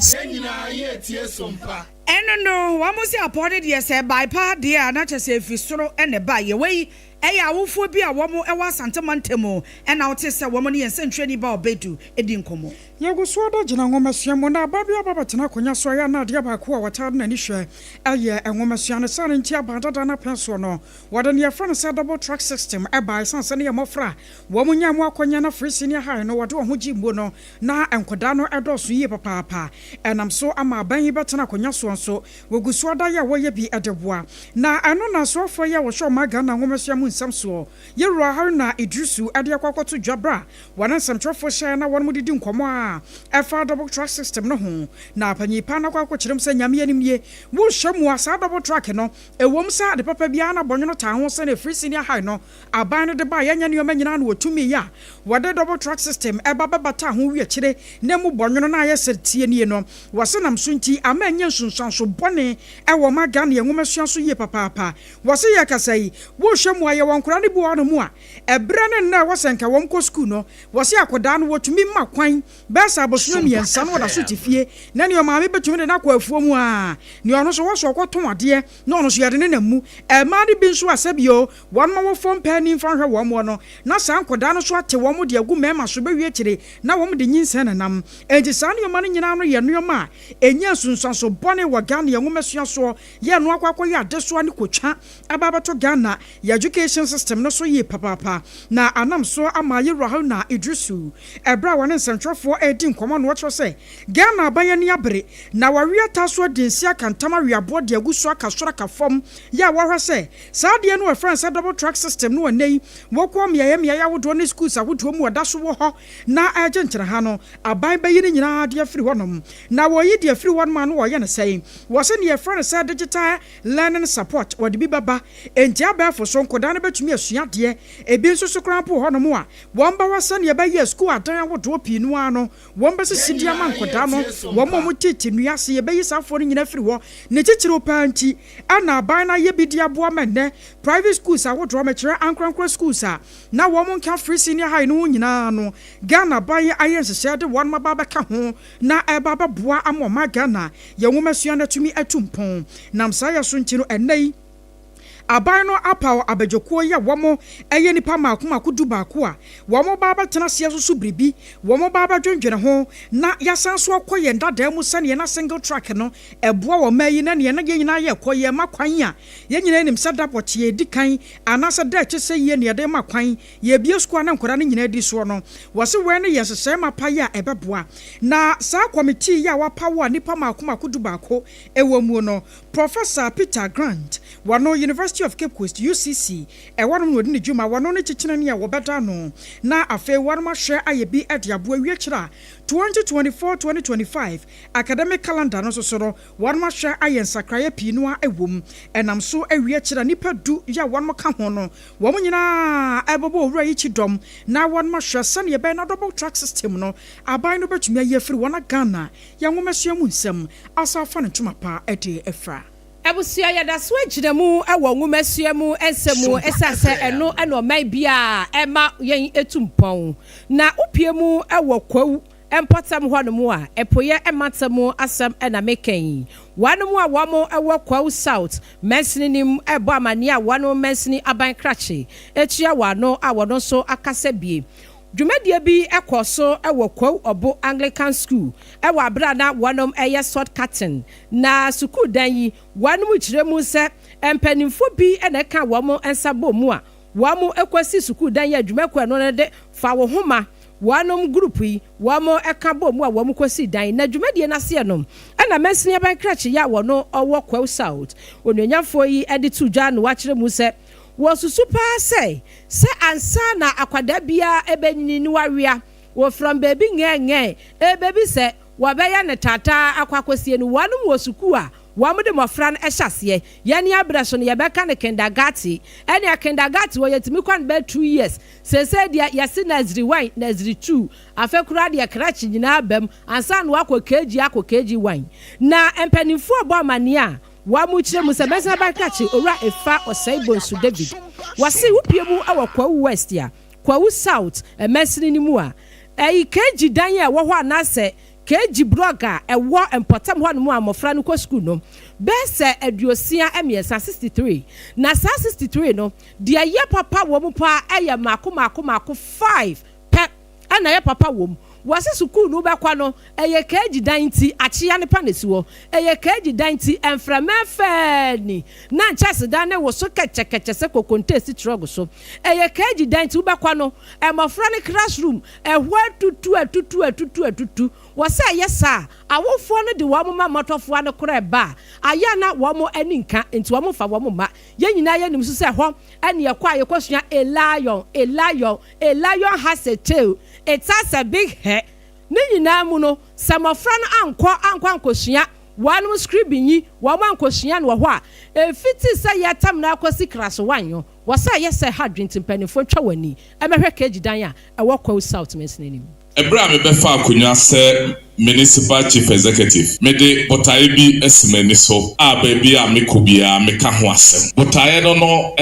Ɛno no, wɔn mo sɛ apɔ no deɛ, sɛ ɛbae deɛ a, na kyerɛ sɛ ɛfiri soro ɛna ɛba. Yɛwɔ yi ɛyɛ awofoɔ bi a wɔn ɛwɔ Asantema ntam, ɛna wote sɛ wɔn ne yɛn nsɛntwerɛni ba ɔbɛdu edi nkɔmmɔ.
Yɛgu so da gyina nwomasua mu na aba bi aba bɛtena akonnwa so ɛyɛ na adeɛ baako a wɔtaa de n'ani hwɛ ɛyɛ nwomasua no. Sane nti aban dada no apɛn soɔ no, wɔde ne yɛfrɛ no sɛ double track system ɛba, ɛsiane sɛ ne yɛ mmɔfra a wɔn nya mu akɔnya no free senior high no, wɔde wɔn ho gye mmuo no na nkɔdaa no ɛdɔɔso yie papaapa. Ɛnam so ama aban yi bɛtena akonnwa soɔ nso, wɔgu so ada yɛ a wɔyɛ bi ɛde boa. Na ɛno na asoafoɔ yi a wɔhwɛ ɔma Ghana nwomasua mu nsɛm soɔ, yɛwura Haruna Idrisu, ɛde akɔ akɔto dwa bra wɔne nsɛmtwerɛfoɔ hyɛ na wɔn mu didi nkɔmmɔ a ɛfa double track system no ho. Na panyin pa no akɔ akɔkyerɛm sɛ Nyame anim nie, wohyɛ mu a saa double track no ɛwom sɛ ade papa biara na bɔnwono taa ho sɛne free senior high no aban no de ba yɛnyɛ nneɛma nyinaa no wɔtumi yɛ a wɔde double track system ɛba bɛbata ho wi akyire na mu bɔnwono no ayɛ sɛ tie nie no, wɔse nam so nti ama ɛnyɛ nsunsuanso bɔne ɛwɔ ma Ghana yɛn nwomasua so yie papaapa. Wɔse yɛ kasa yi, wohwɛ mu a yɛwɔ nkora no bi wɔ hɔ no mu a ɛberɛ ne nna ɛwɔ sɛ nka wɔn kɔ sukuu no, wɔse akɔdaa no wɔtumi ma kwan bɛɛ sɛ abosome 3 no wɔda so te fie, na nea ɔmaame bɛtumi de no akɔ afuo mu a, nea ɔno nso wɔ so ɔkɔtɔn adeɛ na ɔno nso yɛde ne nam mu. Ɛmaa no bi nso a sɛbio wɔn ma wɔfɔ mpɛ ni mfa nhwɛ wɔn moɔ no, na saa nkɔdaa no so ate wɔn de agu mmarima so bɛwie akyire na wɔn de nyinsɛn nenam. Enti saa nneɛma no nyinaa no yɛ nneɛma a ɛnya nsunsuanso bɔne wɔ Ghana yɛn nwomasua soɔ. Yɛ no akɔ akɔyɛ adesoa ne kotwa aba abɛto Ghana yɛ education system no so yie papaapa. Na anam so ama yɛwura Haruna Idrisu, ɛberɛ a wɔne nsɛntwerɛfoɔ ɛredi nkɔmmɔ no, wɔkyerɛ sɛ Ghana aban ani abere na wɔawe ata so adi nsi aka ntam aweaboɔ de agu so aka soro aka fam yɛ a wɔhwɛ sɛ saa adeɛ no wɔfrɛ no sɛ double track system no, ɛnɛ yi wɔkɔ mmeaeɛ mmeaeɛ ahodoɔ ne schools ahodoɔ mu ɔda so wɔ hɔ na ɛgye nkyerɛ ha no, aban bɛyi no nyinaa de afiri hɔnom. Na wɔyi de afiri hɔnom a, no wɔyɛ no sɛn? Wɔsɛ ne yɛfrɛ no sɛ digital learning support, wɔde bi bɛba, enti abɛɛfo so nkɔdaa no bɛtumi asua adeɛ. Ebi nso so koraa mpo wɔ hɔnom a wɔn bɛwɔ sɛnea ɛbɛyɛ sukuu adan ahodoɔ pii no ara no, wɔn bɛsisi de ama nkɔdaa no. Wɔn a wɔtete nnua ase, yɛbɛyi saa afoɔ no nyinaa firi hɔ. Ne titiriw paa nti ɛna aban no ayɛ bi de aboa ma nnɛ private schools ahodoɔ, mɛkyerɛ ankorankora schools a na wɔn nka free senior high no ho nyinaa no, Ghana aban ayɛ nhyehyɛe de wɔn aba abɛka ho na ɛba abɛboa ama ɔma Ghana yɛn nwomasua no atumi atu mpɔn. Nam saa yɛ so nti no, ɛnnɛ yi aban no apaw abadwakuo yi a wɔn ɛyɛ nipa mmaako mmaako 11 a wɔn ba abɛtena aseɛ soso biribi, wɔn ba abɛdwendwene ho na yɛasan so akɔ yɛn dadaa mu sɛneɛ na single track no ɛboa wɔn mmaa yi na neɛ na yɛn nyinaa yɛ kɔ yɛn ma kwan a yɛn nyinaa nim sɛ dabɔte yɛ kan anaasɛ da ɛkyɛ sɛ yie ne yɛde ma kwan yɛbie sukuu a na nkwadaa no nyinaa di soɔ no. Wɔse wɔn no yɛ nhyehyɛe mapa yi a ɛbɛboa. Na saa committee yi a wapaw a nipa mmaako mmaako 11 ɛwɔ mu no, Professor Peter Grant, wɔno University of Cape Coast, UCC, ɛwɔ nom na wɔde ne dwuma, wɔno ne kyekyerɛni a wɔbɛda no na afei wɔnom ahwɛ ayɛ bi de aboa wie kyerɛ a 2024-2025 academic calendar no nso so no, wɔnom ahwɛ ayɛ nsakraeɛ pii no a ɛwɔ mu. Ɛnam so awie kyerɛ nipa 10 yɛ a wɔnom ka ho no, wɔn nyinaa ɛbɛbɔ owura yi kyi dɔm na wɔnom ahwɛ sɛnea ɛbɛyɛ na double track system no aban no bɛtumi ayi afiri wɔn a Ghana yɛn nwomasua mu nsɛm asa afa ne ntoma pa de afira.
Abusua, yɛda so agyina mu wɔ nwomasua mu nsɛm mu, ɛsiane sɛ ɛno ɛna ɔman biara ɛma yɛn etu mpɔn. Na wopie mu wɔ Kwawu mpɔtam hɔnom a ɛpoyɛ mmatam asɛm ɛna meka yi, wɔnom a wɔn wɔ Kwawu South mansini nim ɛbɔ amanneɛ a wɔn mansini aban krakye etua wɔn ano a wɔn nso akasa bie. Dwumadie bi kɔ so wɔ Kwawu Ɔbo Anglican School ɛwɔ abere a na wɔnom ɛyɛ sod cutting. Na sukuu dan yi, wɔnom kyerɛ mu sɛ mpanimfoɔ bi na ɛka wɔn nsa bɔ mu a wɔn kɔsi sukuu dan yi. Adwumakuo no de fa wo ho ma. Wɔnom group yi wɔn ka bɔɔ mu a wɔn kɔ sii dan na dwumadie no aseɛ no ɛna mansini aban krakye yi a wɔno ɔwɔ Kwahu South onuonyamfoɔ yi de too dwa na wakyerɛ mu sɛ wɔsusu paa sɛ sɛ ansa na akwadaa biara ɛbɛnyini no wawea wɔ from baabi ngɛɛngɛɛ ɛbɛbi sɛ wɔbɛyɛ no taataa akɔ akɔsie no wɔnom wɔ sukuu a Wɔde mmɔfra no hyɛ aseɛ. Yɛn abrɛ so no yɛbɛka no kindergarten. Ɛnea kindergarten hɔ yɛtumi kɔ no bɛyɛ 2 years. Seesei deɛ yɛse nursery 1, nursery 2. Afei koraa deɛ crèche nyinaa aba mu ansa na wakɔ KG akɔ KG 1. Na mpanimfoɔ bɔ amanneɛ a wɔkyerɛ mu sɛ Mɛnsena Bankrakye Owura Efa Osei Bonsu David wɔse wopue mu wɔ Kwahu West a Kwahu South mansini no mu a ɛyi KG dan a ɛwɔ hɔ anaasɛ KG block a ɛwɔ mpɔtam hɔnom a mmɔfra no kɔ sukuu no, bɛyɛ sɛ 63, 63. Na saa 63 no, deɛ ɛyɛ papa wɔ mu paa ɛyɛ mmaako mmaako mmaako 5 pɛ ɛna ɛyɛ papa wɔ mu. Wɔse sukuu no wobɛkɔ no, ɛyɛ KG dan nti akyea ne pa na esi hɔ. Ɛyɛ KG dan nti mframa fɛɛ ni na nkyɛnsedan ne woso kɛkyɛkɛkyɛ sɛ kokonte si trɔg so. Ɛyɛ KG dan nti wobɛkɔ no, mmɔfra no classroom ɛhɔ atutu atutu atutu atutu. Wɔsɛ ɛyɛ saa awofoɔ no de wɔn ma mmɔtɔfoɔ no korɛ ba a ayɛ na wɔn ani nka nti wɔn mfa wɔn mma. Yɛn nyinaa yɛnim so sɛ hɔ ɛne ɛkɔ a yɛkɔsua a lion, a lion, a lion has a tail, it has a big head. Ne nyinaa mu no, sɛ mmɔfra no ankɔ ankɔsua wɔnom scribbling yi, wɔn ankɔsua no wɔ hɔ a efiti sɛ yɛtam na akɔsi class 1 yo, wɔsɛ ɛyɛ sɛ ha dwenti mpanimfoɔ ntwa wɔn ani ɛmɛhwɛ KG dan a ɛwɔ Kwahu South mansini anim.
Ɛberɛ a mebɛfa akonnwa sɛ Municipal Chief Executive, mede botaeɛ bi asi m'ani so a baabi a mekɔ biara meka ho asɛm. Botaeɛ no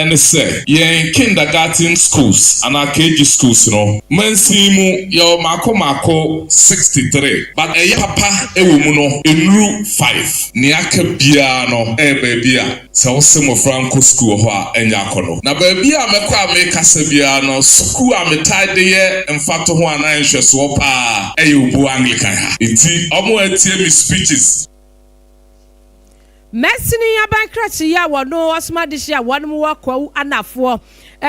ne sɛ yɛn kindergarten schools anaa KG schools no, mansin mu yɛwɔ maako maako 63, but ɛyɛ papa ɛwɔ mu no nnuru 5. Nea aka biara no ɛyɛ baabi a sɛ wose mmɔfra nkɔ sukuu wɔ hɔ a ɛnyɛ akɔnɔ. Na baabi a mɛkɔ a mekasa biara no, sukuu a metae de yɛ mfato ho anaa nhwɛsoɔ paa ɛyɛ Obo Anglican ha, nti ɔmo atie me speeches.
Mansini aban krakye yi a wɔno ɔsoma adehye a wɔnom wɔ Kwahu Anafoɔ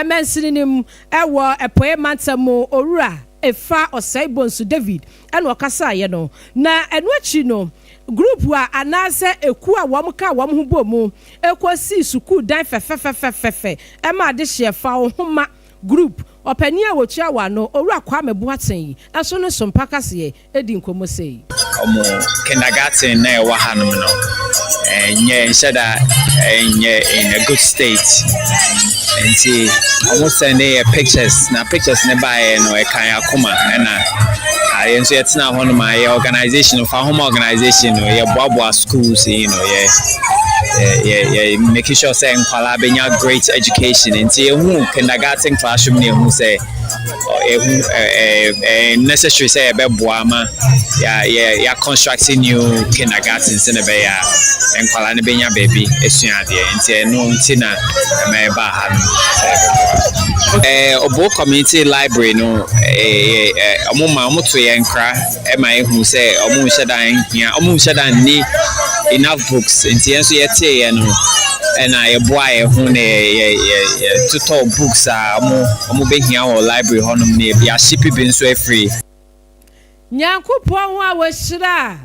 mansini no mu ɛwɔ Ɛpɔe mantam mu, Owura Efa Osei Bonsu David ɛna ɔkasaeɛ no. Na ɛno akyi no, group a anaasɛ ekuo a wɔn ka wɔn ho bɔ mu ekɔsi sukuu dan fɛfɛfɛfɛfɛ ɛma adehyeɛ Fa Wo Ho Ma Group ɔpanin a wɔtua wɔ ano, Owura Kwame Boateng, ɛso ne Sompa kaseɛ edi nkɔmmɔ sei.
Ɔmo kindergarten na ɛwɔ hanom no ɛnyɛ nhyɛ da ɛnyɛ in a good state, nti ɔmo send yɛ pictures na pictures ne baeɛ no ɛka yɛ akoma. Ɛna yɛn nso yɛtena hɔnom a yɛ organisation Fa Homa Organisation no, yɛboaboa schools yɛ yɛ yɛ making sure sɛ nkwalaa bɛnya great education. Nti yɛhu kindergarten classroom ne yɛhu sɛ ɛhu ɛɛ ɛɛ necessary sɛ yɛbɛboa ama yɛ yɛ yɛ construct new kindergarten sɛ ne bɛyɛ a nkwalaa no bɛnya baabi esua adeɛ. Nti ɛno nti na ɛma ɛbaa ha no sɛ yɛbɛboa. Obo Community Library no, ɛɛ ɛɛ ɔmo ma ɔmo to yɛn nkra ɛma ehu sɛ ɔmo nhyɛ dan hia, ɔmo nhyɛ dan ni enough books. Nti yɛn nso yɛtee yɛn no ɛna yɛboa yɛn ho na yɛ yɛ yɛ yɛtotɔ books a ɔmo bɛhia wɔ library hɔnom na yɛbi ahyepi bi nso afiri.
Nyankopɔn ho a wɔhyira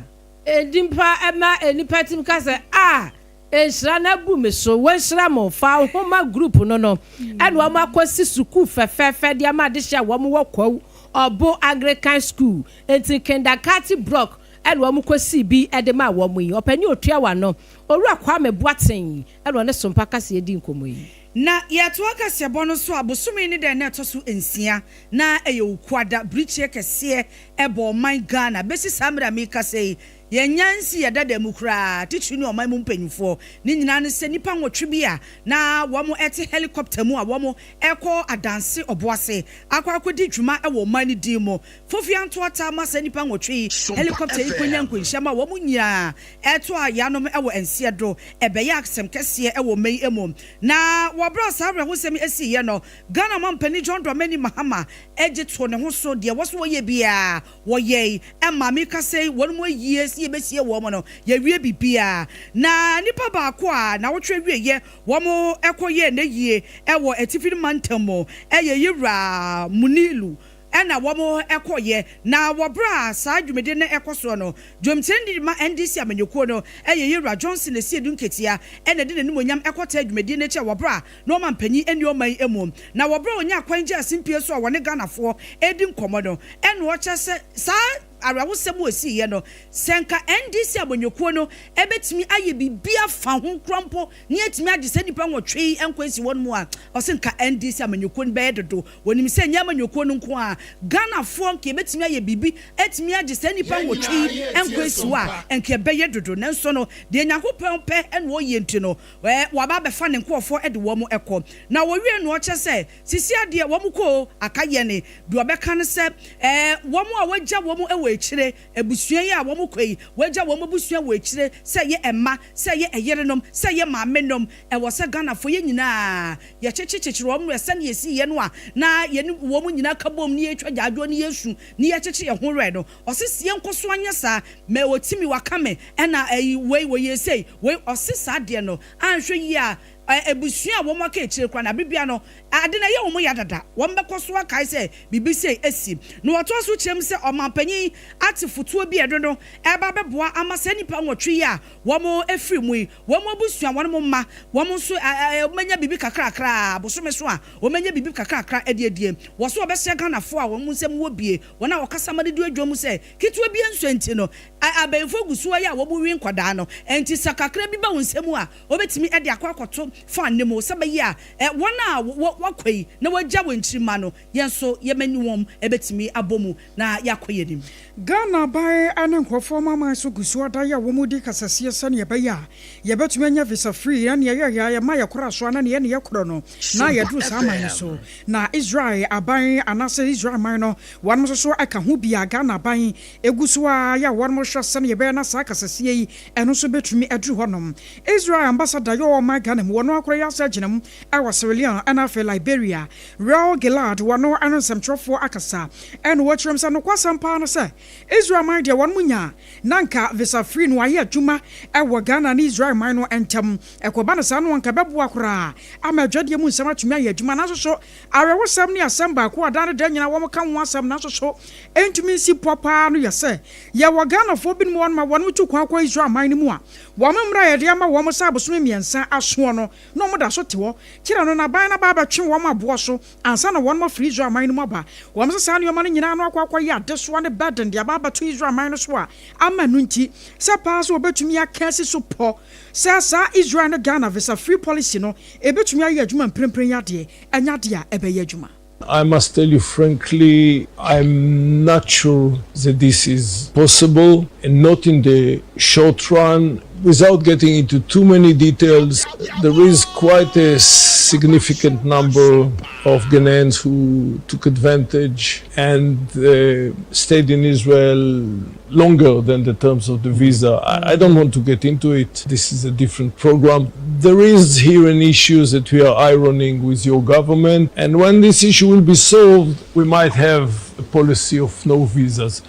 a nnipa ɛma nnipa tim ka sɛ a nhyira no abu me so. Wɔnhyira mo Fa Wo Ho Ma Group no ɛna wɔn akɔsi sukuu fɛfɛɛfɛ de ama adehyɛ a wɔn wɔ Kwahu Ɔbo Anglican School. Nti kindergarten block ɛna wɔn kɔsi bi ɛde ma wɔn yi. Ɔpanin otua wa no, Owura Kwame Boateng, ɛna ɔne Sompa kaseɛ di nkɔmɔ yi.
Na yɛtoa kaseɛbɔ no so a, bosome ne dɛn na ɛtɔ so 6 na ɛyɛ Okuada, birikyie kɛseɛ ɛbɔ ɔman Ghana. Bɛsi saa mmerɛ a meka sɛ yi, yɛnya nsi yɛdada mu koraa, titiri ne ɔman mu mpanyinfoɔ ne nyinaa ne sɛ nnipa 8 bi a na wɔn ɛte helicopter mu a wɔn ɛkɔ adanse Ɔboase akɔ akɔdi dwuma ɛwɔ ɔman no din mu fofia ntoata ma sɛ nnipa 8 yi helicopter yi kɔnya nkwanhyia ma wɔn nyinaa ɛto a yanom ɛwɔ nseɛ do. Ɛbɛyɛ asɛm kɛseɛ ɛwɔ ɔman yi mu. Na wɔbrɛ saa awerɛhosɛm esiiɛ no, Ghana mampanin John Dramani Mahama ɛgye to ne ho so deɛ wɔ so wɔyɛ biara wɔyɛ ɛma mi kasa yi wɔn mu ayie si yɛbɛsie wɔn no yɛwie biribiara. Na nipa baako a n'awotwe wieyɛ wɔn ɛkɔyɛ n'ayie ɛwɔ Atifi mantam mu ɛyɛ Yewura Munilu. na wɔn kɔeɛ. Na wɔ berɛ a saa dwumadie no rekɔ soɔ no, dwomkyerɛni de ma NDC amanyɔkuo no yɛ Yewura Johnson Asiedu Nketia na ɛde n'animuonyam kɔtaa dwumadie no akyi a wɔ berɛ a na ɔmanpanin nni ɔman yi mu. Na wɔ berɛ a ɔnyaa kwan gyaa simpie so a wɔne Ghanafoɔ redi nkɔmmɔ no na ɔkyerɛ sɛ saa awerɛhosɛm a ɛsiiɛ no sɛ nka NDC amanyɔkuo no bɛtumi ayɛ biribi afa ho koraa mpo na yɛatumi agye saa nnipa nwɔtwe yi nkwa asi wɔn mu a, ɔse nka NDC amanyɔkuo no bɛyɛ dodo. Wɔnim sɛ ɛnyɛ amanyɔkuo no nko ara, Ghanafoɔ nka yɛbɛtumi ayɛ biribi atumi agye saa nnipa nwɔtwe yi nkwa asi hɔ a, nka ɛbɛyɛ dodo. Nanso no, deɛ Nyankopɔn pɛ na ɔyɛ nti no, waba abɛfa ne nkorɔfoɔ de wɔn kɔ. Na wɔwie no ɔkyerɛ sɛ, sisi adeɛ wɔn kɔ o, aka yɛne. Deɛ ɔbɛka ne sɛ, wɔn a wɔagya wɔn wɔ akyire, Abusua yi a wɔkɔ yi, wɔagya wɔn abusua wɔ akyire, sɛ ɛyɛ mma, sɛ ɛyɛ ɛyerenom, sɛ ɛyɛ maamenom. Ɛwɔ sɛ Ghanafoɔ yɛn nyinaa yɛkyekye kyekyere wɔn werɛ sɛdeɛ yɛsi yɛ no a na yɛne wɔn nyinaa ka bom na yɛtwa gyaadwoɔ na yɛsu na yɛkyekye yɛn ho werɛ no. Ɔse sɛ yɛnkɔ so anyɛ saa, mɛ ɔtimi waka me ɛna ɛyi wei wɔyɛ sei wei, ɔse saa deɛ no anhwɛ yie a Abusua a wɔaka akyire koraa no, bere biara no, ade no ɛyɛ wɔn ya dada. Wɔbɛkɔ so akae sɛ biribi sei asi. Na wɔtoa so kyerɛ mu sɛ ɔmanpanyin ate fotoɔ bi a ɛno no ɛreba abɛboa ama saa nnipa nwɔtwe yi a wɔafiri mu yi, wɔn abusua, wɔn mma, wɔn nso wɔbɛnya biribi kakrakra, bosome so a wɔbɛnya biribi kakrakra de adie. Wɔ so wɔbɛsrɛ Ghanafoɔ a wɔn nsam wɔ bie, wɔn a wɔkasa ma no di dwom sɛ ketewa bi nsua nti no, abayinfoɔ gu so ara a wɔwe nkwadaa no. Enti sɛ kakra bi ba wo nsam a, Wobɛtumi de akɔ akɔto fan no mu sɛ ɛbɛyɛ a wɔn a wɔakɔ yi na wɔagya wɔn nkyirimma no, yɛn nso yɛne wɔn bɛtumi abɔ mu na yɛakɔ yɛn anim.
Ghana aban ne nkurɔfoɔ amanaman nso gu so ada yɛ a wɔredi kasasie sɛdeɛ ɛbɛyɛ a yɛbɛtumi anya visa free na nea ɛyɛ a yɛma yɛkora so anaa nea yɛne yɛkorɔ no na yɛduru saa aman no so. Na Israel aban anaasɛ Israel man no wɔnom nso so ka ho bi a Ghana aban gu so ara yɛ a wɔnom hwɛ sɛdeɛ ɛbɛyɛ na saa kasasie yi ɛno nso bɛtumi aduru hɔnom. Israel ambassador yɛ ɔwɔ ɔman Ghana mu, wɔno akora yi ase agyina mu wɔ Sierra Leone ɛna afei Liberia. Raoul Gillard wɔno ɛne nsɛmtwerɛfoɔ akasa ɛna wɔkyerɛ mu sɛ nokwasɛm paa ne sɛ Israel man deɛ wɔnom nya na nka visa free no ayɛ adwuma wɔ Ghana ne Israel man no ntam. Ɛkɔba no saa no anka ɛbɛboa koraa ama adwadie mu nsɛm atumi ayɛ adwuma nanso so awerɛhosɛm ne asɛm baako a daa ne da nyinaa wɔka ho asɛm nanso so ɛntumi nsi pɔ paa no yɛ sɛ yɛwɔ Ghanafoɔ binom wɔ hɔnom a wɔnom tu kwan kɔ Israel man no mu a wɔn mmara a yɛde ama wɔn sɛ abosome mmiɛnsa asoɔ no na wɔn da so te hɔ kyerɛ no na aban no aba abɛtwe wɔn aboɔ so ansa na wɔnom afiri Israel man no mu aba. Wɔn sɛ saa nneɛma no nyinaa no akɔ akɔyɛ adesoa ne burden de aba abɛto Israel man no so a ama ɛno nti sɛ paa sɛ wɔbɛtumi aka asi so pɔ sɛ saa Israel ne Ghana visa free policy no ɛbɛtumi ayɛ adwuma mprempren yi adeɛ ɛnyɛ adeɛ a ɛbɛyɛ adwuma.
I must tell you frankly, I'm not sure that this is possible, and not in the short run. Without getting into too many details, there is quite a significant number of Ghanaians who took advantage and stayed in Israel longer than the terms of the visa. I, I don't want to get into it. This is a different program. There is here an issue that we are ironing with your government, and when this issue will be solved, we might have a policy of no visas.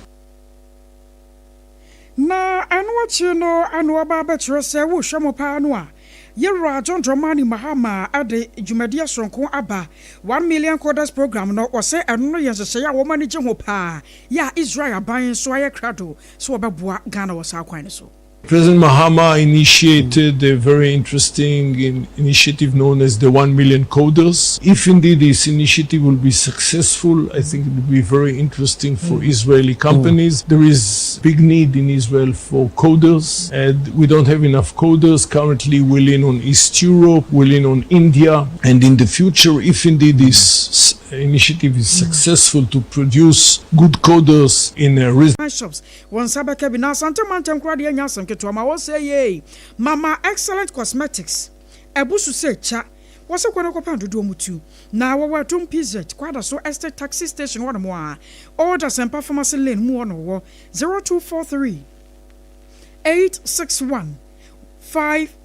Na ɛno akyi no ɛna ɔba abɛkyerɛ sɛ wohwɛ mo paa no a, Yɛwura John Dramani Mahama de dwumadie soronko aba, One Million Coders Program no, ɔsɛ ɛno no yɛ nhyehyɛeɛ a wɔn ani gye ho paa yɛ a Israel aban nso ayɛ krado sɛ wɔbɛboa Ghana wɔ saa kwan no so.
President Mahama initiated a very interesting in initiative known as the 1 Million Coders. If indeed this initiative will be successful, I think it will be very interesting for Israeli companies. There is big need in Israel for coders, and we don't have enough coders. Currently, we lean on East Europe, we lean on India, and in the future, if indeed this initiative is successful to produce good coders in a
reasonable shops wɔn nsa bɛka bi na Asante mantam koraa deɛ ɛnyɛ asɛm ketewa ma wɔsɛ yei Mama Excellent Cosmetics ɛbu so sɛ kya wɔsɛ kɔ no kɔpɛ dodoɔ mu tu na wɔwɔ Adum PZ Kwadaso Estate Taxi Station hɔ nom a Old Asempa Pharmacy Lane mu hɔ no wɔ 0243 861 5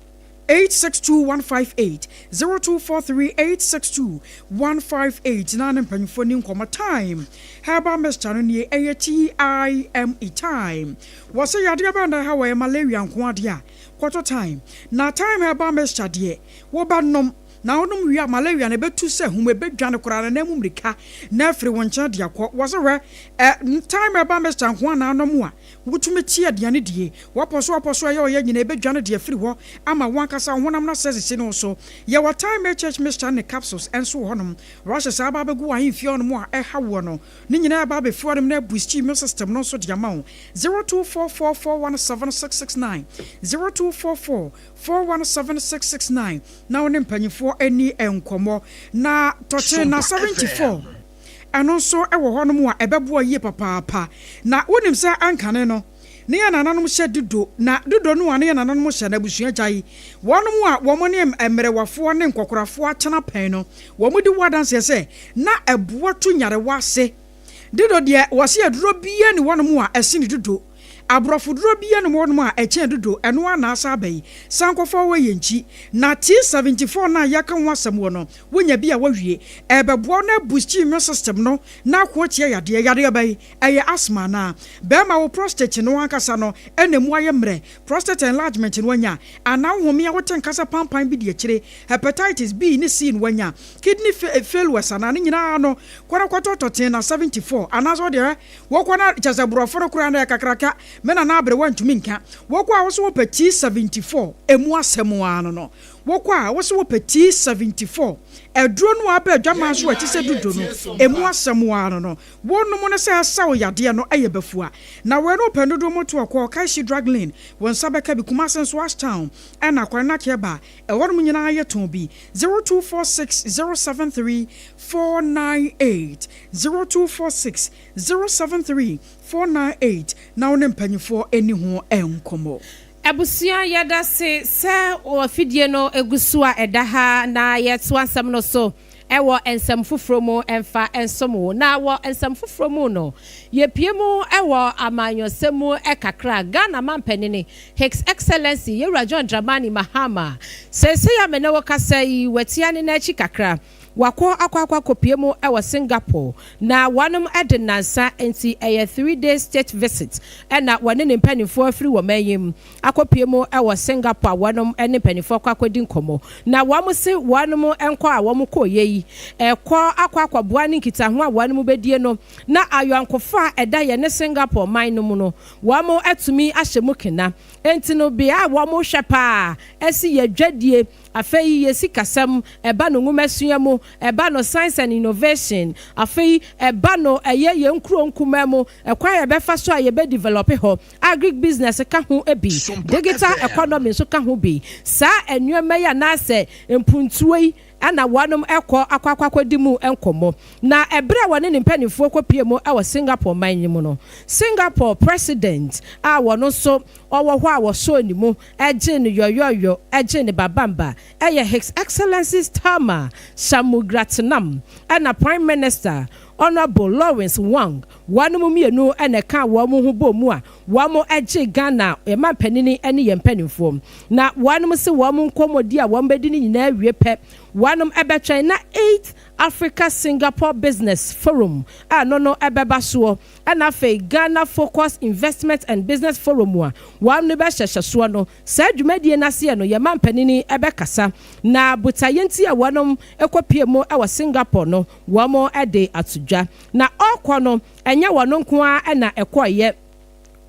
862158 0243 862 158 na ne mpanyinfoɔ ni nkɔmɔ. Time Herbal Mixture no nie, ɛyɛ Time Time. Wɔsɛ yadeɛ bɛn na ɛha wɔyɛ malaria nko adeɛ a, kɔtɔ Time na Time Herbal Mixture deɛ wɔbɛnom. Na wonom wie a, malaria no ɛbɛtu sɛ ahum, ɛbɛdwane koraa na nan mu mmirika na afiri wo nkyɛn de akɔ. Wɔse hwɛ, ɛ, thyme herbal mixture nko ara na anom a, wotumi te aduane die. Wɔpɔ so wɔpɔ so ɛyɛ ɔyɛ nyinaa, ɛbɛdwane de afiri hɔ ama wo ankasa wo honam no asɛ asisi ne wo so. Yɛwɔ Thyme HH mixture ne capsules nso wɔ hɔnom. Rashes a aba abɛgu w'ahemfie hɔnom a ɛha woɔ no, ne nyinaa ɛba abɛfiri hɔnom na abusti immune system no nso de ama wo. 0244 417 669, 0244 417669 na wo ne mpanyinfoɔ ani nkɔmmɔ. Na tɔkye na 74 ɛno nso wɔ hɔnom a ɛbɛboa yie papaapa. Na wonim sɛ ankane no ne yɛn nananom hyɛ dudo, na dudo no a ne yɛn nananom hyɛ no abusua gyae. Wɔnom a wɔn ne mmerewafoɔ ne nkɔkorafoɔ atena pɛn no, wɔn di ho adanseɛ sɛ na ɛboa tu nyarewa ase. Dudo deɛ wɔse aduro biara nni hɔnom a ɛsene dudo. Aborɔfo duro bi anom hɔnom a ɛkyɛn dodo, ɛno ara na asa aba yi. San kɔfa hɔ yɛ nkyi. Na T74 no a yɛreka ho asɛm wɔ no, wonya bi a woawie. Ɛrebɛboa wo na abusti immune system no na ako atia yadeɛ. Yadeɛ bɛn? Ɛyɛ asthma anaa? Bɛrima, wo prostate no ankasa no na ɛmu ayɛ mmerɛ, prostate enlargement no woanya? Anaa wo home a wote nka sɛ pampan bi di akyire, hepatitis B ne C no woanya? Kidney failures anaa? Ne nyinaa no, kɔ na kɔtɔ tɔten na 74 anaasɛ wo deɛ Wokɔ na kyerɛ sɛ borɔfo no koraa no ɛyɛ kakraka. Me nana aberewa ntumi nka. Wokɔ a wose wopɛ T74 emu asɛm ara no no. Wokɔ a wose wopɛ T74 aduro no a aba adwaman so a ɛte sɛ dudo no emu asɛm ara no no. Wonom no sɛ ɛsa wo yadeɛ no ɛyɛ bafua. Na wei no wopɛ dodoɔ mu to ɔkɔ Kaisi Drug Lane wo nsa bɛka bi. Kumasi nso Ashtown ɛna Kwan Akeba ɛhɔnom nyinaa yɛtɔn bi. 0246 073 498 0246 073 498 na wo ne mpanyinfoɔ nni ho nkɔmmɔ.
Abusua yɛdase sɛ afidie no gu so a ɛda ha na yɛtoa nsɛm no so wɔ nsɛm foforɔ mu mfa nsom wo. Na wɔ nsɛm foforɔ mu no yɛpue mu wɔ amanyɔsɛm mu kakra. Ghana manpanini Hix Excellency Yɛwura John Dramani Mahama seesei a me ne wo kasa yi watia ne nan akyi kakra. Wakɔ akɔ akɔ akɔpue mu wɔ Singapore na wɔnom de nnansa nti ɛyɛ 3 day state visit ɛna wɔne ne mpanimfoɔ afiri wɔ man yi mu akɔpue mu wɔ Singapore a wɔnom ne mpanimfoɔ akɔ akɔdi nkɔmmɔ na wɔn se wɔnom nkɔ a wɔn kɔɔyɛ yi ɛkɔ akɔ akɔboa ne nkitaho a wɔnom bɛdie no na ayɔnkofa a ɛda yɛ ne Singapore man no mu no wɔn atumi ahyɛ mu kena. Enti no bea a wɔn hwɛ paa ɛsi yɛ dwadie, afei yɛ sikasɛm, ɛba no nwomasua mu, ɛba no science and innovation, afei ɛba no ɛyɛ yɛn nkuro nkumaa mu, ɛkwan a yɛbɛfa so a yɛbɛ develop hɔ, agric business ka ho bi, digital economy nso ka ho bi. Saa nneɛma yi anaasɛ mpuntuo yi ɛna wɔnom ɛkɔ akɔ akɔ akɔdi mu nkɔmmɔ. Na ɛberɛ a wɔne ne mpanimfoɔ kɔpie mu ɛwɔ Singapore man yi mu no, Singapore president a wɔno nso ɔwɔ hɔ a wɔsɔɔ ne mu ɛgye no yɔyɔyɔ, ɛgye ne babamba, ɛyɛ His Excellency Tharman Shanmugaratnam ɛna Prime Minister Honourable Lawrence Wong, wɔn mmienu ɛna ɛka wɔn ho bɔ mu a wɔn ɛgye Ghana yɛma mpanini ɛne yɛn mpanimfoɔ. Na wɔn sɛ wɔn nkɔmmɔdi a wɔn bɛdi ne nyinaa wie pɛ, wɔn ɛbɛtwɛn na 8th Africa Singapore Business Forum a no no ɛbɛba soɔ, ɛna afei Ghana Focus Investment and Business Forum a wɔn no bɛhyehyɛ soɔ no. Saa dwumadie n'aseɛ no, yɛma mpanini ɛbɛkasa na botaeɛ nti a wɔn ɛkɔpie mu ɛwɔ Singapore no wɔn ɛde ato dwa. Na ɔrekɔ no, ɛnyɛ wɔn nko ara ɛna ɛkɔɔyɛ.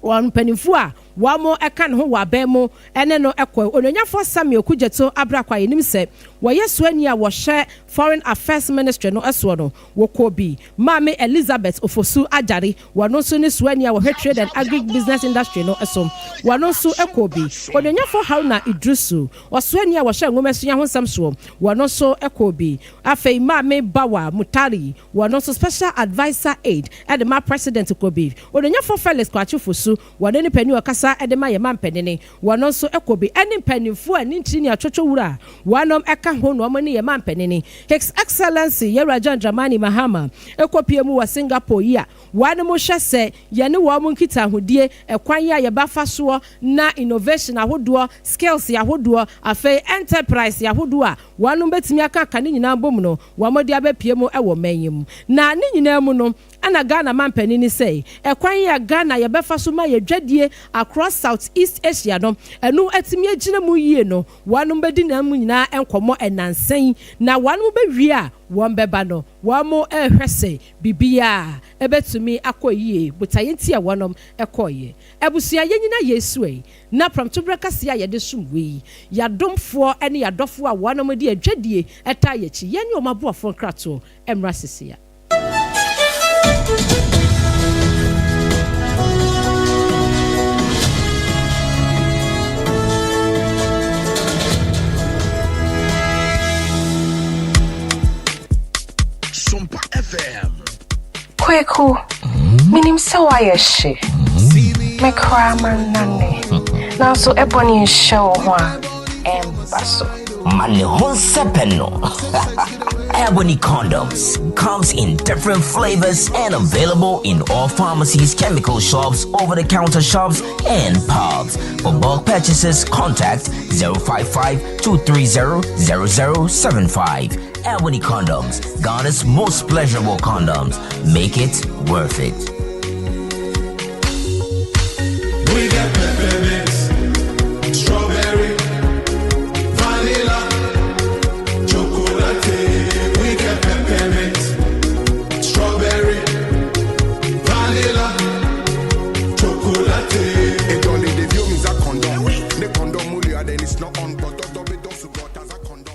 Wɔn mpanimfoɔ a wɔn ɛka ne ho wɔ abɛn mu ɛne no ɛkɔ, Ononyafoɔ Samuel Okudzeto Ablakwa, yɛnim sɛ wɔyɛ soani a wɔhyɛ Foreign Affairs Ministry no ɛsoɔ no, wɔkɔ bi. Maame Elizabeth Ofosu Agyare, wɔn nso ne soani a wɔhwɛ Trade and Agri Business Industry no ɛso, wɔn nso ɛkɔ bi. Ononyafoɔ Haruna Iddrisu, ɔsoani a wɔhyɛ nwomasua ho nsɛm soɔ, wɔn nso ɛkɔ bi. Afei Maame Bawa Mutari, wɔn nso special adviser aide ɛde ma president, kɔ bi. Ononyafoɔ Felix Kwakye Fosu, wɔne ne panin ɔkasa ɛde ma yɛ ma mpanini, wɔn nso ɛkɔ bi, ɛne mpanimfoɔ a ne ntiri ne atwotwo wura wɔnom ɛka ho na wɔn ne yɛ ma mpanini His Excellency Yɛwura John Dramani Mahama ɛkɔpie mu wɔ Singapore yi a wɔnom hwɛ sɛ yɛne wɔn nkitahodie, ɛkwan yi a yɛbɛfa soɔ na innovation ahodoɔ, skills ahodoɔ, afei enterprise ahodoɔ a wɔnom bɛtumi aka aka ne nyinaa bom no wɔn de abɛpie mu ɛwɔ man yi mu. Na ne nyinaa mu no Ɛna Ghana manpanin no sɛ, ɛkwan yi a Ghana yɛbɛfa so ma yɛ dwadie across South East Asia no, ɛno atumi agyina mu yie no, wɔnom bɛdi nam nyinaa nkɔmmɔ nnansa yi, na wɔnom bɛwie a wɔn bɛba no, wɔn rehwɛ sɛ biribiara bɛtumi akɔ yie, botaeɛ nti a wɔnom kɔeɛ. Abusua yɛnyina Yesu ɛ, na prɛmtoberɛ kaseɛ a yɛde som wei yi, y'adomfoɔ ne y'adɔfoɔ a wɔnom de adwadie taa y'akyi, yɛne wɔn aboafoɔ nkratoɔ mmra sesea.
Sompa FM.
Kweku, menim sɛ woayɛ hye. Me koraa mannane. Nanso ɛbɔne nhyɛ wo ho a, ɛmba so.
Ma ne ho nsɛpɛ no. Ebony condoms comes in different flavors and available in all pharmacies, chemical shops, over-the-counter shops, and pubs. For bulk purchases, contact 055 230 0075. Ebony condoms, Ghana's most pleasurable condoms. Make it worth it.
We got peppermint, strawberry, vanilla, chocolate. We got peppermint, strawberry, vanilla, chocolate.
It only the view means a condom. The condom then it's not on, but the as a condom.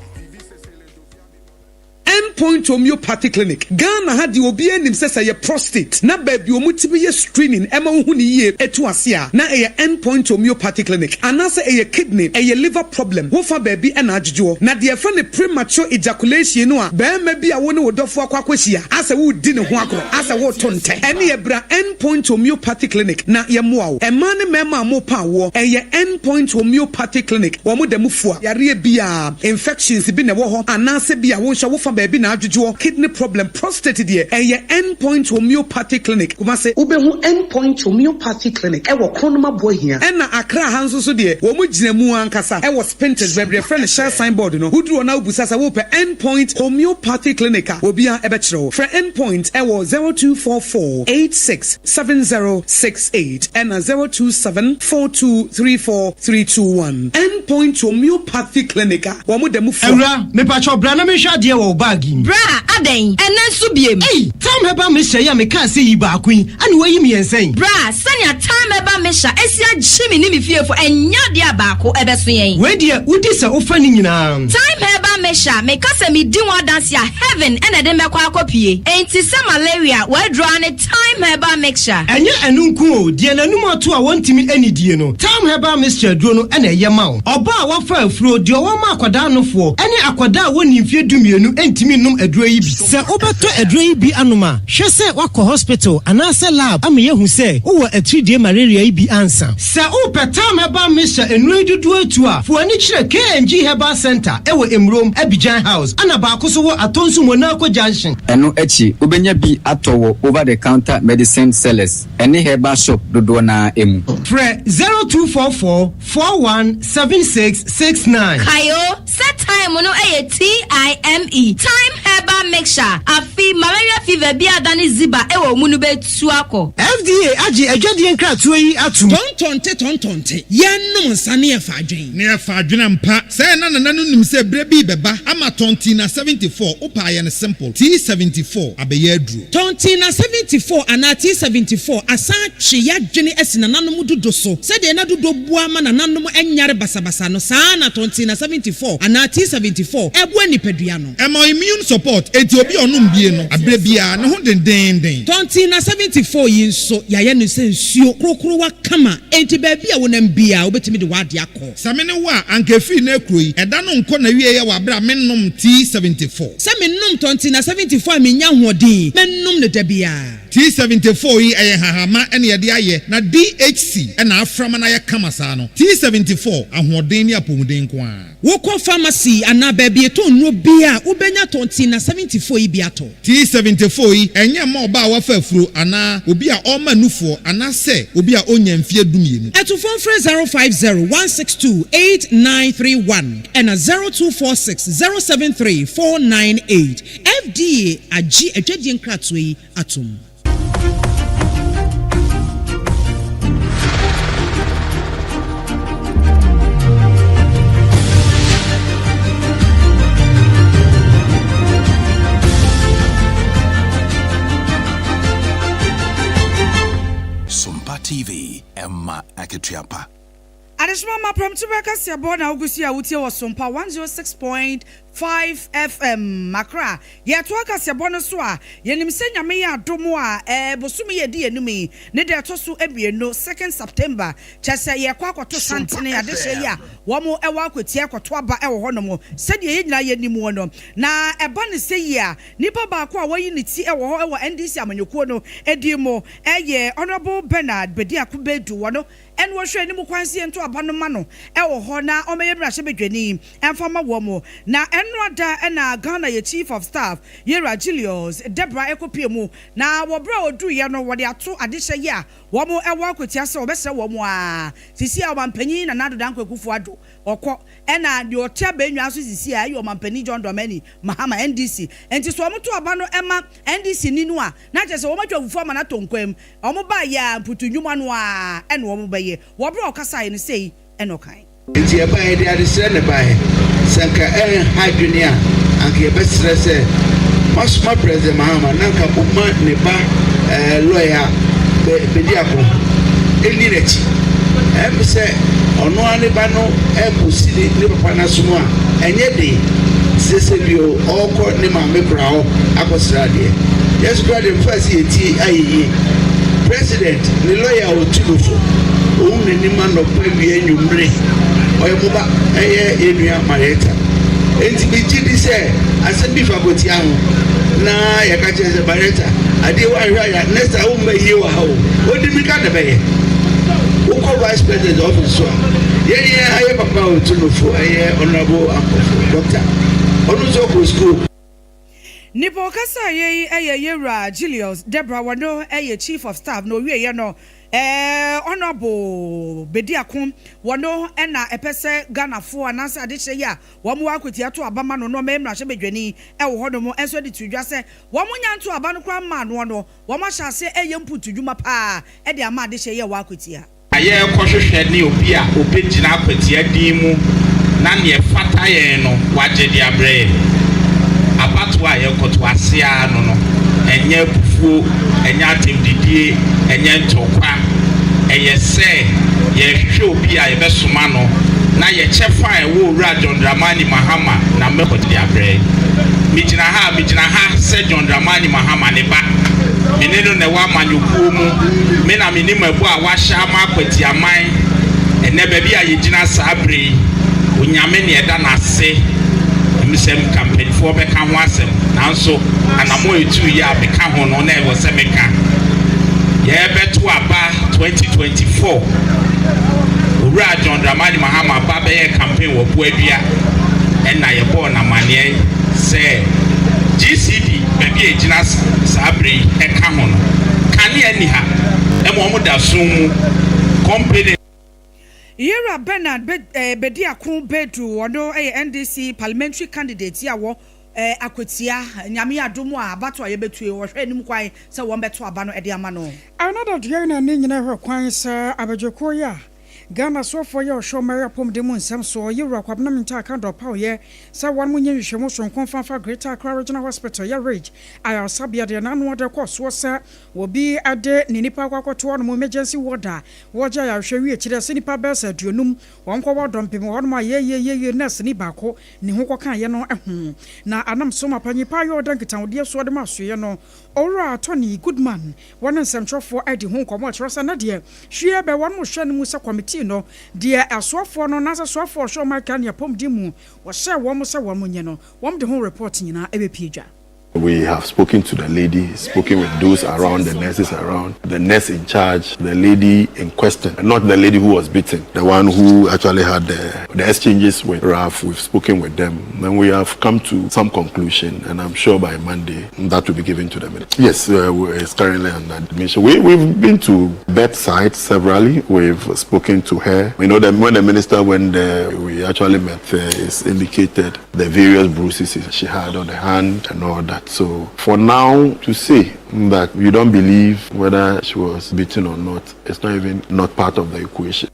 End Point Homeopathy Clinic, Ghana ha deɛ obiara nim sɛ sɛ ɛyɛ prostate na baabi a wɔtumi yɛ screening ɛma wohu no yie ɛtu ase a, na ɛyɛ End Point Homeopathy Clinic. Anaasɛ ɛyɛ kidney, ɛyɛ liver problem, wofa baabi na adwodwoɔ. Na deɛ yɛfrɛ no premature ejaculation no a, barima bi a wo ne wo dɔfoɔ akɔ akɔhyia, asɛ woredi ne ho agorɔ, asɛ woreto ntɛ, ɛneɛ bra End Point Homeopathy Clinic na yɛmmoa wo. Mmaa ne mmarima a morepa awoɔ, ɛyɛ End Point Homeopathy Clinic, wɔn da mu fua yareɛ biara. Infections bi na ɛwɔ hɔ anaasɛ bi a wo nso wofa baabi na adwodwoɔ, kidney problem, prostate deɛ ɛyɛ End Point Homeopathy Clinic, Kumasi. Wobɛhu End Point Homeopathy Clinic wɔ Kronum Aboahia. Ɛna Accra ha nso so deɛ wɔn gyina mu ankasa wɔ Spintex baabi yɛfrɛ no Shell sign board no. Woduru hɔ na wobisa sɛ wopɛ End Point Homeopathy Clinic a obiara bɛkyerɛ wo. Frɛ End Point wɔ 0244 86 7068 ɛna 027 4234 321. End Point Homeopathy Clinic a wɔn da mu fua.
Awura, mepakyɛw bra na menhwɛ adeɛ wɔ wo bag yi mu.
Bra, adɛn? Ɛnnɛ nso biem?
Ei! Tam Herbal Mixture yi a mekaa sɛ yi baako yi, ɛna woayi mmiɛnsa yi?
Bra, sɛnea Tam Herbal Mixture asi agye me ne me fiefo, ɛnyɛ adeɛ a baako ɛbɛso yɛn.
Wei deɛ, wodi sɛ wofa ne nyinaa.
Thyme Herbal Mixture, meka sɛ medi ho adanse a, heaven na ɛde me bɛkɔ akɔpue. Enti sɛ malaria, w'aduro ara ne Thyme Herbal Mixture.
Ɛnyɛ ɛno nko o, deɛ n'anum ato a wɔntumi nnidie no, Thyme Herbal Mixture aduro no na ɛyɛ ma wo. Ɔbaa a wafa afuro, deɛ ɔwɔ ma akwadaa nofoɔ, ne akwadaa a wɔnnii mfeɛ dumienu ntumi nnom aduro yi bi. Sɛ wobɛtɔ aduro yi bi anom a, hwɛ sɛ woakɔ hospital anaasɛ lab ama yɛahu sɛ wowɔ atiridie malaria yi bi ansa. Sɛ wopɛ Thyme Herbal Mixture nnuro yi dodoɔ atu a, fa w'ani kyerɛ KNG Herbal Centre wɔ Emurom, Abidjan House, ɛna baako nso wɔ Atonsu Monaco Junction.
Ɛno akyi, wobɛnya bi atɔ wɔ over-the-counter medicine sellers ne herbal shop dodoɔ no ara mu.
Frɛ 0244 41 76 69.
Kae o, sɛ thyme no yɛ TIME, Thyme Herbal Mixture, afe malaria fever bi a adane ziba wɔ wo mu no bɛtu akɔ.
FDA agye adwadie nkratoɔ yi atom.
Tɔntɔnte tɔntɔnte, yɛnnom nsa ne yɛfa adwen.
Ne yɛfa adwene ampa. Sɛɛ na nana no nim sɛ berɛ bi rebɛba ama Tɔntina 74, wopɛ a yɛ no simple, T74 abɛyɛ aduro.
Tɔntina 74 anaa T74 asan atwe y'adwene asi nananom dodo so. Sɛdeɛ na dodo boa ma nananom nyare basabasa no, saa ara na Tɔntina 74 anaa T74 boa nipadua no.
Ɛma immune support, enti obi a ɔnom bie no, aberɛ biara, ne ho dendeenden.
Tɔntina 74 yi nso, yɛayɛ no sɛ nsuo korokorowa kama, enti baabi a wonam biara, wobɛtumi de w'adeɛ akɔ.
Sɛ me ne wo a, anka ɛfiri nnɛ rekuro yi, ɛda no nkɔ n'awieɛ wɔ aberɛ a mennom tea 74.
Sɛ menom tɔntina 74 a mennya ahoɔden, mɛnom no da biara.
Tea 74 yi, ɛyɛ nhahamma na yɛde ayɛ, na DHC na afra ma no ayɛ kama saa no. Tea 74, ahoɔden ne apɔmuden nko ara.
Wokɔ pharmacy anaa baabi yɛtɔn nnuro biara a, wobɛnya tɔntina 74 yi bi atɔ.
T74 yi, ɛnyɛ mma ɔbaa a wafa afuro anaa obi a ɔrema nufoɔ anaasɛ obi a ɔnnya mfeɛ dumienu.
Atufoɔ mfrɛ 050 162 8931 ɛna 0246 073 498. FDA agye adwadie nkratoɔ yi atom.
Ɛma akatua pa.
Adehyema ma prɛmtoberɛ kaseɛbɔ na wogu so a wotie wɔ Sompa 106.5 FM Accra. Yɛtoa kaseɛbɔ no so a, yɛnim sɛ Nyame yɛ adom a, ɛɛ bosome yi a ɛdi yɛn anim yi ne da ɛtɔ so mmienu, second September, kyerɛ sɛ yɛrekɔ akɔto santene adehyeɛ yi a wɔn wɔ akwatia rekɔto aba wɔ hɔnom sɛdeɛ yɛn nyinaa yɛnim no. Na ɛba no sɛ yi a, nipa baako a wayi ne ti wɔ hɔ wɔ NDC amanyɔkuo no din mu yɛ Honourable Bernard Bediako Badu, wɔno Ɛna wɔhwɛ anim kwan sɛ yɛnto aba no mma no wɔ hɔ na ɔmmɛyɛ mmarahyɛbadwani mfa mma wɔn. Na ɛnoa da na Ghana yɛ Chief of Staff Yewura Julius Debrah kɔpue mu. Na wɔ berɛ a ɔduruiɛ no wɔde ato adehyɛ yi a wɔn wɔ akwatia sɛ wɔbɛsrɛ wɔn ara. Sisi a Ɔmanpanyin Nana Addo Dankwa Akufo Addo ɔkɔ ɛna deɛ ɔte abannwa so sisi a ɛyɛ Ɔmanpanin John Dramani Mahama, NDC. Nti sɛ wɔto aba no ma NDC ni no a na kyerɛ sɛ wɔatwa fufuo ama no atɔ nkwan mu. Wɔbaeɛ a, mputu nnwuma no ara na wɔbɛyɛ. Wɔ berɛ a ɔkasaeɛ no, sei na ɔkae.
Enti yɛbaeɛ, yɛde adesrɛ na ɛbaeɛ. Sɛ anka ɛrenha adwene a, anka yɛbɛsrɛ sɛ moasoma President Mahama na anka momma ne ba lɔya Bediako nni n'akyi. Ɛyɛ me sɛ ɔno ara ne ba no rekɔsi ne papa no asom a, ɛnyɛ den te sɛ sɛ bio ɔrekɔ ne maame koraa hɔ akɔsrɛ adeɛ. Yɛn nso koraa deɛ mfa sɛ yɛn ti ayɛ yie. President ne lawyer a ɔtu no fo, ɔhu n'anim anɔpa, awia, anwummere. Ɔyɛ mo ba, ɛyɛ yɛn nua Marietta. Enti megye di sɛ asɛm bi fa Botia ho na yɛka kyerɛ sɛ Marietta, adeɛ woanhwɛ a next time womma yie wɔ ha o. Ɔdi mmirika na ɛbɛyɛ. Wokɔ vice president office so a, yɛn yɛn ayɛ papa a ɔtu no fo ɛyɛ Honourable Ampofo, doctor. Ɔno nso ɔkɔ school.
Nipa ɔkasaeɛ yi yɛ Yewura Julius Debrah, ɔno yɛ Chief of Staff na ɔwieɛ no Honourable Bediako, ɔno na ɛpɛ sɛ Ghanafoɔ anaasɛ adehyeɛ yi a wɔn wɔ akwatia to aba ma no na ɔmmɛyɛ mmarahyɛbadwani wɔ hɔnom nso de too dwa sɛ wɔn nya ntoo aba no koraa mmaa noɔ no wɔn ahyɛ aseɛ reyɛ mpuntudwuma paa de ama adehyeɛ yi a ɛwɔ akwatia.
Nea yɛrekɔhwehwɛ ne obi a obegyina akwatia din mu na nea ɛfata yɛn no wagye de abrɛ yɛn. Abatoɔ a yɛrekɔto ase ara no no, ɛnyɛ abufuo, ɛnyɛ atɛmdidie, ɛnyɛ ntɔkwa. Ɛyɛ sɛ yɛrehwehwɛ obi a yɛbɛsoma no na yɛn kyɛfa a ɛwɔ Owura John Dramani Mahama n'amammui de abrɛ yɛn. Megyina ha a, megyina ha sɛ John Dramani Mahama ne ba. Me ne no na ɛwɔ amanyɔkuo mu. Me na menim ɛbɔ a wahyɛ ama Akwati aman. Ɛnnɛ baabi a yɛgyina saa berɛ yi, Onyame na yɛda no ase. Ɛm sɛ nka mpanimfoɔ bɛka ho asɛm, nanso anammɔn a ɛtuiɛ a meka ho no na ɛwɔ sɛ meka. Yɛrebɛto aba 2024, Owura John Dramani Mahama ba bɛyɛɛ campaign wɔ Boadua, ɛna yɛbɔɔ no amaneɛ sɛ GCD baabi a ɛgyina saa berɛ yi ɛka ho no, kanea nni ha, ɛma wɔn da sum mu. Company.
Yewura Bernard Bediako Bedu, ɔno yɛ NDC parliamentary candidate a wɔ Akwatia, Nyame yɛ adom a abatoɔ a yɛbɛtu yi, wɔhwɛ anim kwan sɛ wɔn bɛto aba no de ama no.
Ɛno da deɛ na ne nyina hwɛ kwan sɛ abadwakuo yi a Ghana soafoɔ yɛ ɔhwɛ ɔman yi apɔmuden mu nsɛm soɔ, Yewura Kwabena Mintah Akandoh paoeɛ sɛ wɔnom nyɛ nhwehwɛmu soronko mfa mfa Greater Accra Regional Hospital yɛ Ridge ayaresabea deɛ n'ano ɔde kɔ soɔ sɛ obi de ne nipa akɔ akɔto hɔnom emergency ward a wɔgye ayarehwɛ wie kyerɛ sɛ nipa bɛyɛ sɛ 50 wɔn kɔwɔ dɔmpem wɔ hɔnom a yɛyɛyɛyɛ nɛɛseni baako ne ho kɔkaeɛ no ho na anam so ma panyin pa yɛ ɔda nkitahodeɛ soɔ de ma asoeɛ no Owura Tony Goodman wɔne nsɛmtwerɛfoɔ adi ho nkɔmmɔ kyerɛ sɛ na deɛ hwie bɛ wɔn hwɛ no mu sɛ kɔmitii no deɛ asoafoɔ no nansɛ soafoɔ ɔhwɛ ɔman Ghana apɔmuden mu wɔhyɛɛ wɔn sɛ wɔn nyɛ no wɔn de ho report nyinaa ɛbɛpue dwa.
We have spoken to the lady, spoken with those around, the nurses around, the nurse in charge, the lady in question, not the lady who was beaten, the one who actually had the, the exchanges with Ralph. We've spoken with them and we have come to some conclusion, and I'm sure by Monday that will be given to them. Yes, it's currently under admission. We, we've been to bedside severally. We've spoken to her. We know that when the minister went there, we actually met her. It's indicated the various bruises she had on the hand and all that. So for now, to say that you don't believe whether she was beaten or not, it's not even not part of the equation.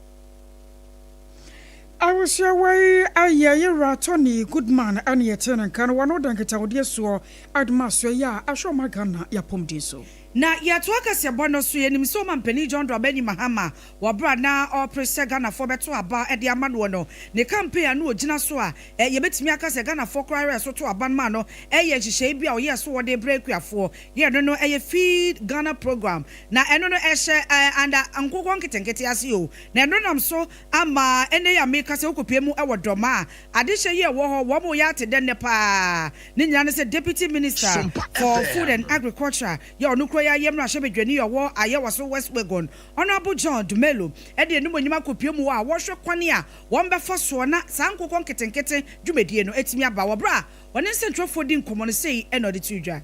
Abusua wei ayɛ yɛwura Tony Goodman ɛne yɛte ne nka no wɔn da nkitahodie soɔ adoma asoɛ yi a ɛhwɛ ɔma Ghana yɛapɔmuden so.
Na yɛtoa kaseɛbɔ no so, yɛnim sɛ Ɔmanpanin John Dramani Mahama wɔ berɛ a na ɔrepere sɛ Ghanafoɔ bɛto aba de ama noɔ no, ne campaign a na ɔgyina so a yɛbɛtumi aka sɛ Ghanafoɔ koraa werɛ so to aba no maa no yɛ nhyehyɛeɛ bi a ɔyɛɛ so wɔde rebrɛ akuafoɔ yɛ ɛno no ɛyɛ Feed Ghana Programme na ɛno no ɛhyɛ under nkokɔ nketenkete ase o na ɛno nam so ama ɛnnɛ yi a meka sɛ wokɔpue mu wɔ Dɔma a adehyɛ yi a ɛwɔ hɔ wɔn reyɛ ate dɛ nnɛ paa ne nyinaa ne sɛ Deputy Minister for Food and Agriculture yɛ ɔno kura yi ayɛ mmarahyɛbadwani a ɔwɔ Ayawaso West Wuogon Honourable John Dumelo de animuonyam akɔpue mu hɔ a wɔrehwɛ kwan a wɔbɛfa soɔ na saa nkokɔ nketenkete dwumadie no atumi aba wɔ berɛ a ɔne nsɛntwerɛfoɔ di nkɔmmɔ no sei na ɔde too dwa.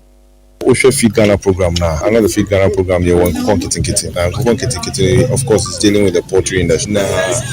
Wohwɛ Feed Ghana program no a, under the Feed Ghana program yɛwɔ nkokɔ nketenkete. Na nkokɔ nketenkete of course is dealing with the poultry industry. Na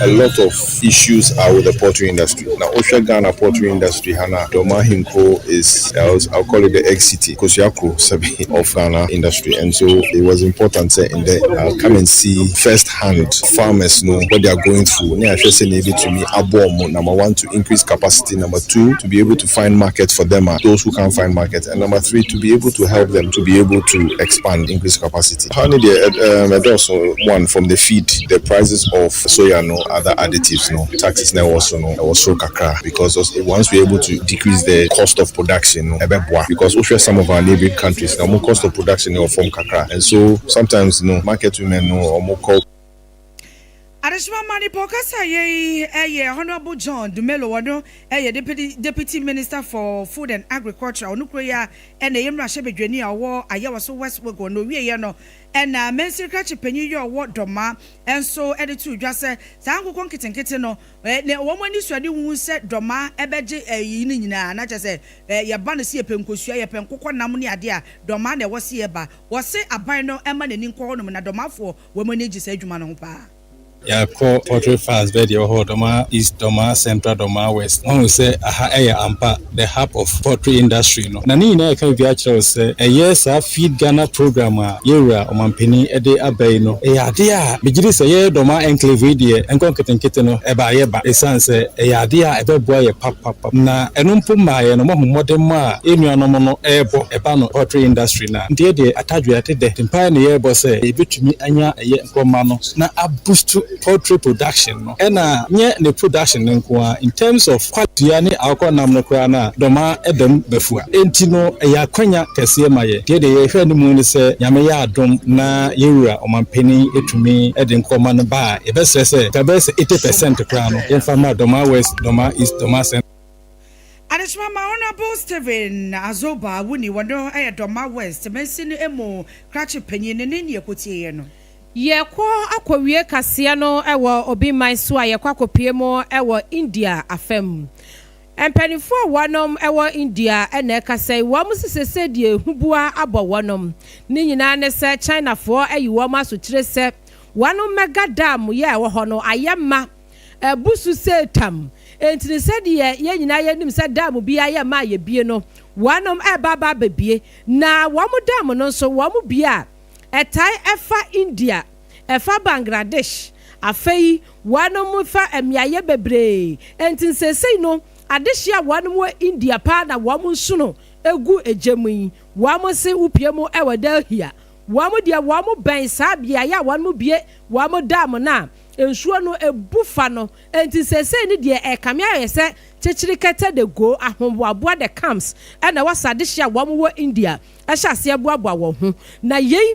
a lot of issues are with the poultry industry. Na wohwɛ Ghana poultry industry ha no a, Dormaa Ahenkro is, I'll call it the egg city, kosua kuro sɛbe, of Ghana industry. And so it was important sɛ ndɛ I'll come and see first hand farmers no what they are going through ne ahwɛ sɛnea yɛbɛtumi aboa wɔn, number one to increase capacity, number two to be able to find market for them a those who can't find market and number three to be able to help them to be able to expand, increase capacity. Ha ne deɛ ɛdɔɔso, one from the feed, the prices of soya no, other additives no, taxes na ɛwɔ so no ɛwɔ soro kakra because once we are able to decrease the cost of production no ɛbɛboa because wohwɛ some of our neighboring countries na wɔn cost of production no wɔ fam kakra and so sometimes no market women no wɔn kɔ.
Adehyema ma nipa ɔkasa yɛ yi yɛ Honourable John Dumelo, ɔno yɛ Deputy Deputy Minister for Food and Agriculture, ɔno kuro yi ara na ɛyɛ mmarahyɛbadwani a ɔwɔ Ayawaso West Wuogon, na ɔwieɛ no na mansini krakye panyin yi a ɔwɔ Dɔma nso de too dwa sɛ saa nkokɔ nketenkete no na wɔn anisoadehu sɛ Dɔma bɛgye ayi no nyinaa na kyerɛ sɛ yɛba no sɛ yɛpɛ nkosua, yɛpɛ nkokɔ nam ne adeɛ a Dɔma na ɛwɔ sɛ yɛba. Wɔse aban no mma n'ani nkɔ hɔnom na Dɔmafoɔ wɔn ani gye saa adwuma no ho paa.
Yɛakɔ poultry farms bɛyɛ deɛ ɛwɔ hɔ Dormaa East, Dormaa Central, Dormaa West. Woahu sɛ aha yɛ ampa the hub of poultry industry no. Na ne nyinaa yɛka biribi akyerɛ wo sɛ ɛyɛ saa Feed Ghana program a yɛn wura Ɔmanpanin de aba yi no, ɛyɛ adeɛ a megye di sɛ yɛn Dormaa enclave yi deɛ nkɔ nketenkete no ɛba a yɛba ɛsiane sɛ ɛyɛ adeɛ a ɛbɛboa yɛ papapapa. Na ɛno mpo mmaeɛ no moahu mmɔdemmɔ a yɛn nuanom no rebɔ ɛba no poultry industry no a. Nti yɛ deɛ atadwe ate dɛ. Nti mpaeɛ na yɛrebɔ sɛ yɛbɛtumi anya ɛyɛ nkrɔma no na a boost poultry production no ɛna nyɛ ne production no nko ara in terms of quality dua ne akokɔ nam no koraa no a dɔmaa ɛdɛm bɛfua enti no ɛyɛ akwanya kɛseɛ ma yɛ deɛ deɛ yɛhwɛ animu ne sɛ Nyame yɛ adom na yɛn wura ɔmanpanin tumi de nkrɔma no ba a yɛbɛsrɛ sɛ nka ɛbɛyɛ sɛ 80 percent koraa no yɛmfa mmra Dɔmaa West, Dɔmaa East, Dɔmaa Central.
Adehyema ma Honourable Stephen Azoba Awuni, wɔno yɛ Dɔma West mansini mu krakye panyin ne ne nea ɛkɔtieeɛ no.
Yɛkɔ akɔwie kaseɛ no wɔ obi man so a yɛkɔ akɔpue mu wɔ India afa mu. Mpaninfoɔ a wɔnom wɔ India na ɛkasa yi, wɔn se sesei deɛ huboa abɔ wɔnom. Ne nyinaa ne sɛ Chinafoɔ ayi wɔn asokyire sɛ wɔnom mega dam yɛ a ɛwɔ hɔ no ayɛ ma abu so sɛ tam. Enti no sɛdeɛ yɛn nyinaa yɛnim sɛ dam biara yɛ ma a yɛbie no, wɔnom ɛreba aba abɛbie. Na wɔn dam no nso wɔn bie a, Ɛtae fa India, ɛfa Bangladesh, afei wɔnom fa mmeaeɛ bebree. Enti seesei no adehyeɛ a wɔnom wɔ India paa na wɔn nsono gu egya mu yi. Wɔn se wopue mu wɔ Delhi a, wɔn deɛ wɔn bɛn saa beaeɛ a wɔnom bue wɔn dam no a nsuo no bu fa no. Enti seesei no deɛ ɛrekame ayɛ sɛ kyekyere kɛtɛ de go, ahoboaboa the camps na ɛwɔ saa adehyeɛ a wɔn wɔ India. hyɛ aseɛ boaboa wɔn ho. Na yei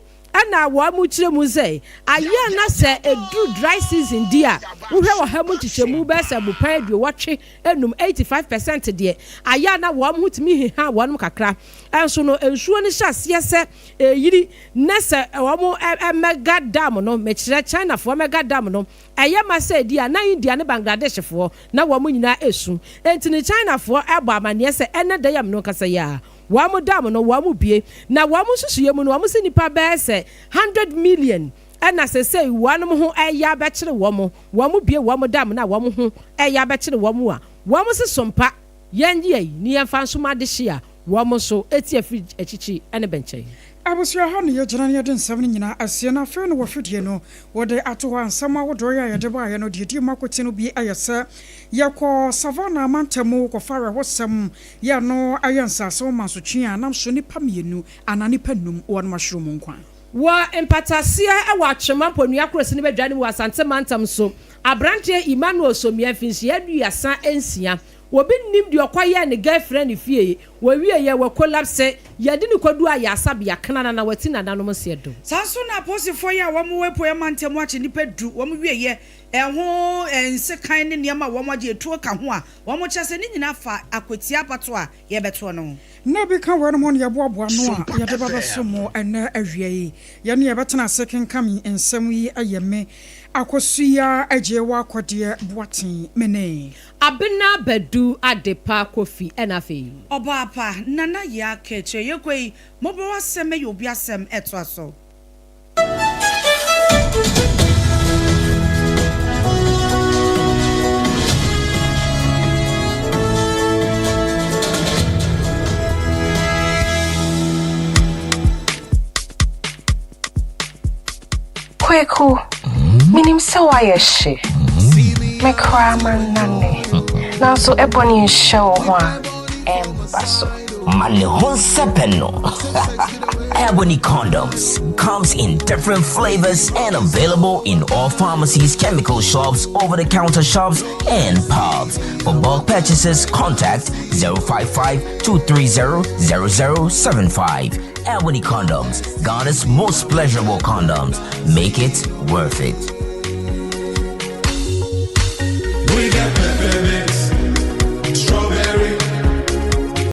na wɔkyerɛ mu sɛ, ayɛ a na sɛ ɛduru dry season di a, wohwɛ ɔha mu nkyekyɛmu bɛyɛ sɛ abupɛn aduowɔtwe num, 85 percent, deɛ, ayɛ a na wɔn ho tumi heha wɔn kakra. Nso no, nsuo no hyɛ aseɛ sɛ ɛreyiri, na sɛ wɔn mega dam no, mekyerɛ Chinafoɔ mega dam no, ɛyɛ ma sɛ ɛdi a, na India ne Bangladeshfoɔ, na wɔn nyinaa ɛresu. Enti no Chinafoɔ bɔ amaneɛ sɛ ɛnnɛ da yi a me ne wo kasa yi ara, Wɔn dam no, wɔn bue. Na wɔn nsusuiɛ mu no, wɔn se nnipa bɛyɛ sɛ hundred million na sesei wɔn ho reyɛ abɛkyere wɔn. Wɔn bue wɔn dam no a wɔn ho reyɛ abɛkyere wɔn a, wɔn se sompa yɛn yɛ yi ne yɛmfa nsom adehye a wɔn nso ti afiri akyikyi ne bɛnkyɛn.
Abusua ha na yɛgyina na yɛde nsɛm no nyinaa asie na afei no wɔ fidie no wɔde ato hɔ a nsɛm ahodoɔ yi a yɛde baeɛ no deɛ ɛdi mu akoten no bi yɛ sɛ yɛkɔ Savannah mantam mu kɔfa awerɛhosɛm Yɛ no ayɛ nsase ho mansotwe a nam so nnipa mmienu anaa nnipa nnum wɔnom ahwere wɔn nkwa.
Wɔ mpataseɛ wɔ Atwema Mponua Kurose no badwa no mu wɔ Asante mantam so, aberanteɛ Emmanuel Somia mfinhyia 36, obi nnim deɛ ɔkɔyɛɛ ne girlfriend fie, wɔwieɛ wakolapse, yɛde no kɔduu ayaresabea, kenana na wati nananom nseɛ dom.
Saa nso na apolisifoɔ yi a wɔn wɔ Apueɛ mantam akye nnipa du, wɔn wieɛ ɛho nsekan ne nneɛma a wɔn agye atuo ka ho a wɔn kyerɛ sɛ ne nyinaa fa akwatia abatoɔ a yɛrebɛtoɔ no ho.
Nna bi ka weinom ho na yɛboaboa ano a yɛde ba bɛsom mo ɛnnɛ awia yi. Yɛne yɛbɛtena ase kenkam nsɛm yi yɛ me Akosua Agyewa Kɔdeɛ Boateng, me ne.
Abena Badu Adepa Kofi ɛna afei.
Ɔbaapa Nana Yaa Kɛkyerɛ Yɛkɔ yi, mɔborɔ asɛm ɛyɛ obi asɛm ɛtoa so.
Kweku, menim sɛ woayɛ hye. Me koraa mannane. Nanso ɛbɔne nhyɛ wo ho a, ɛmba so.
Ma ne ho nsɛpɛ no. Ebony condoms comes in different flavors and available in all pharmacies, chemical shops, over-the-counter shops, and pubs. For bulk purchases, contact 055 230 0075. Ebony condoms, Ghana's most pleasurable condoms. Make it worth it.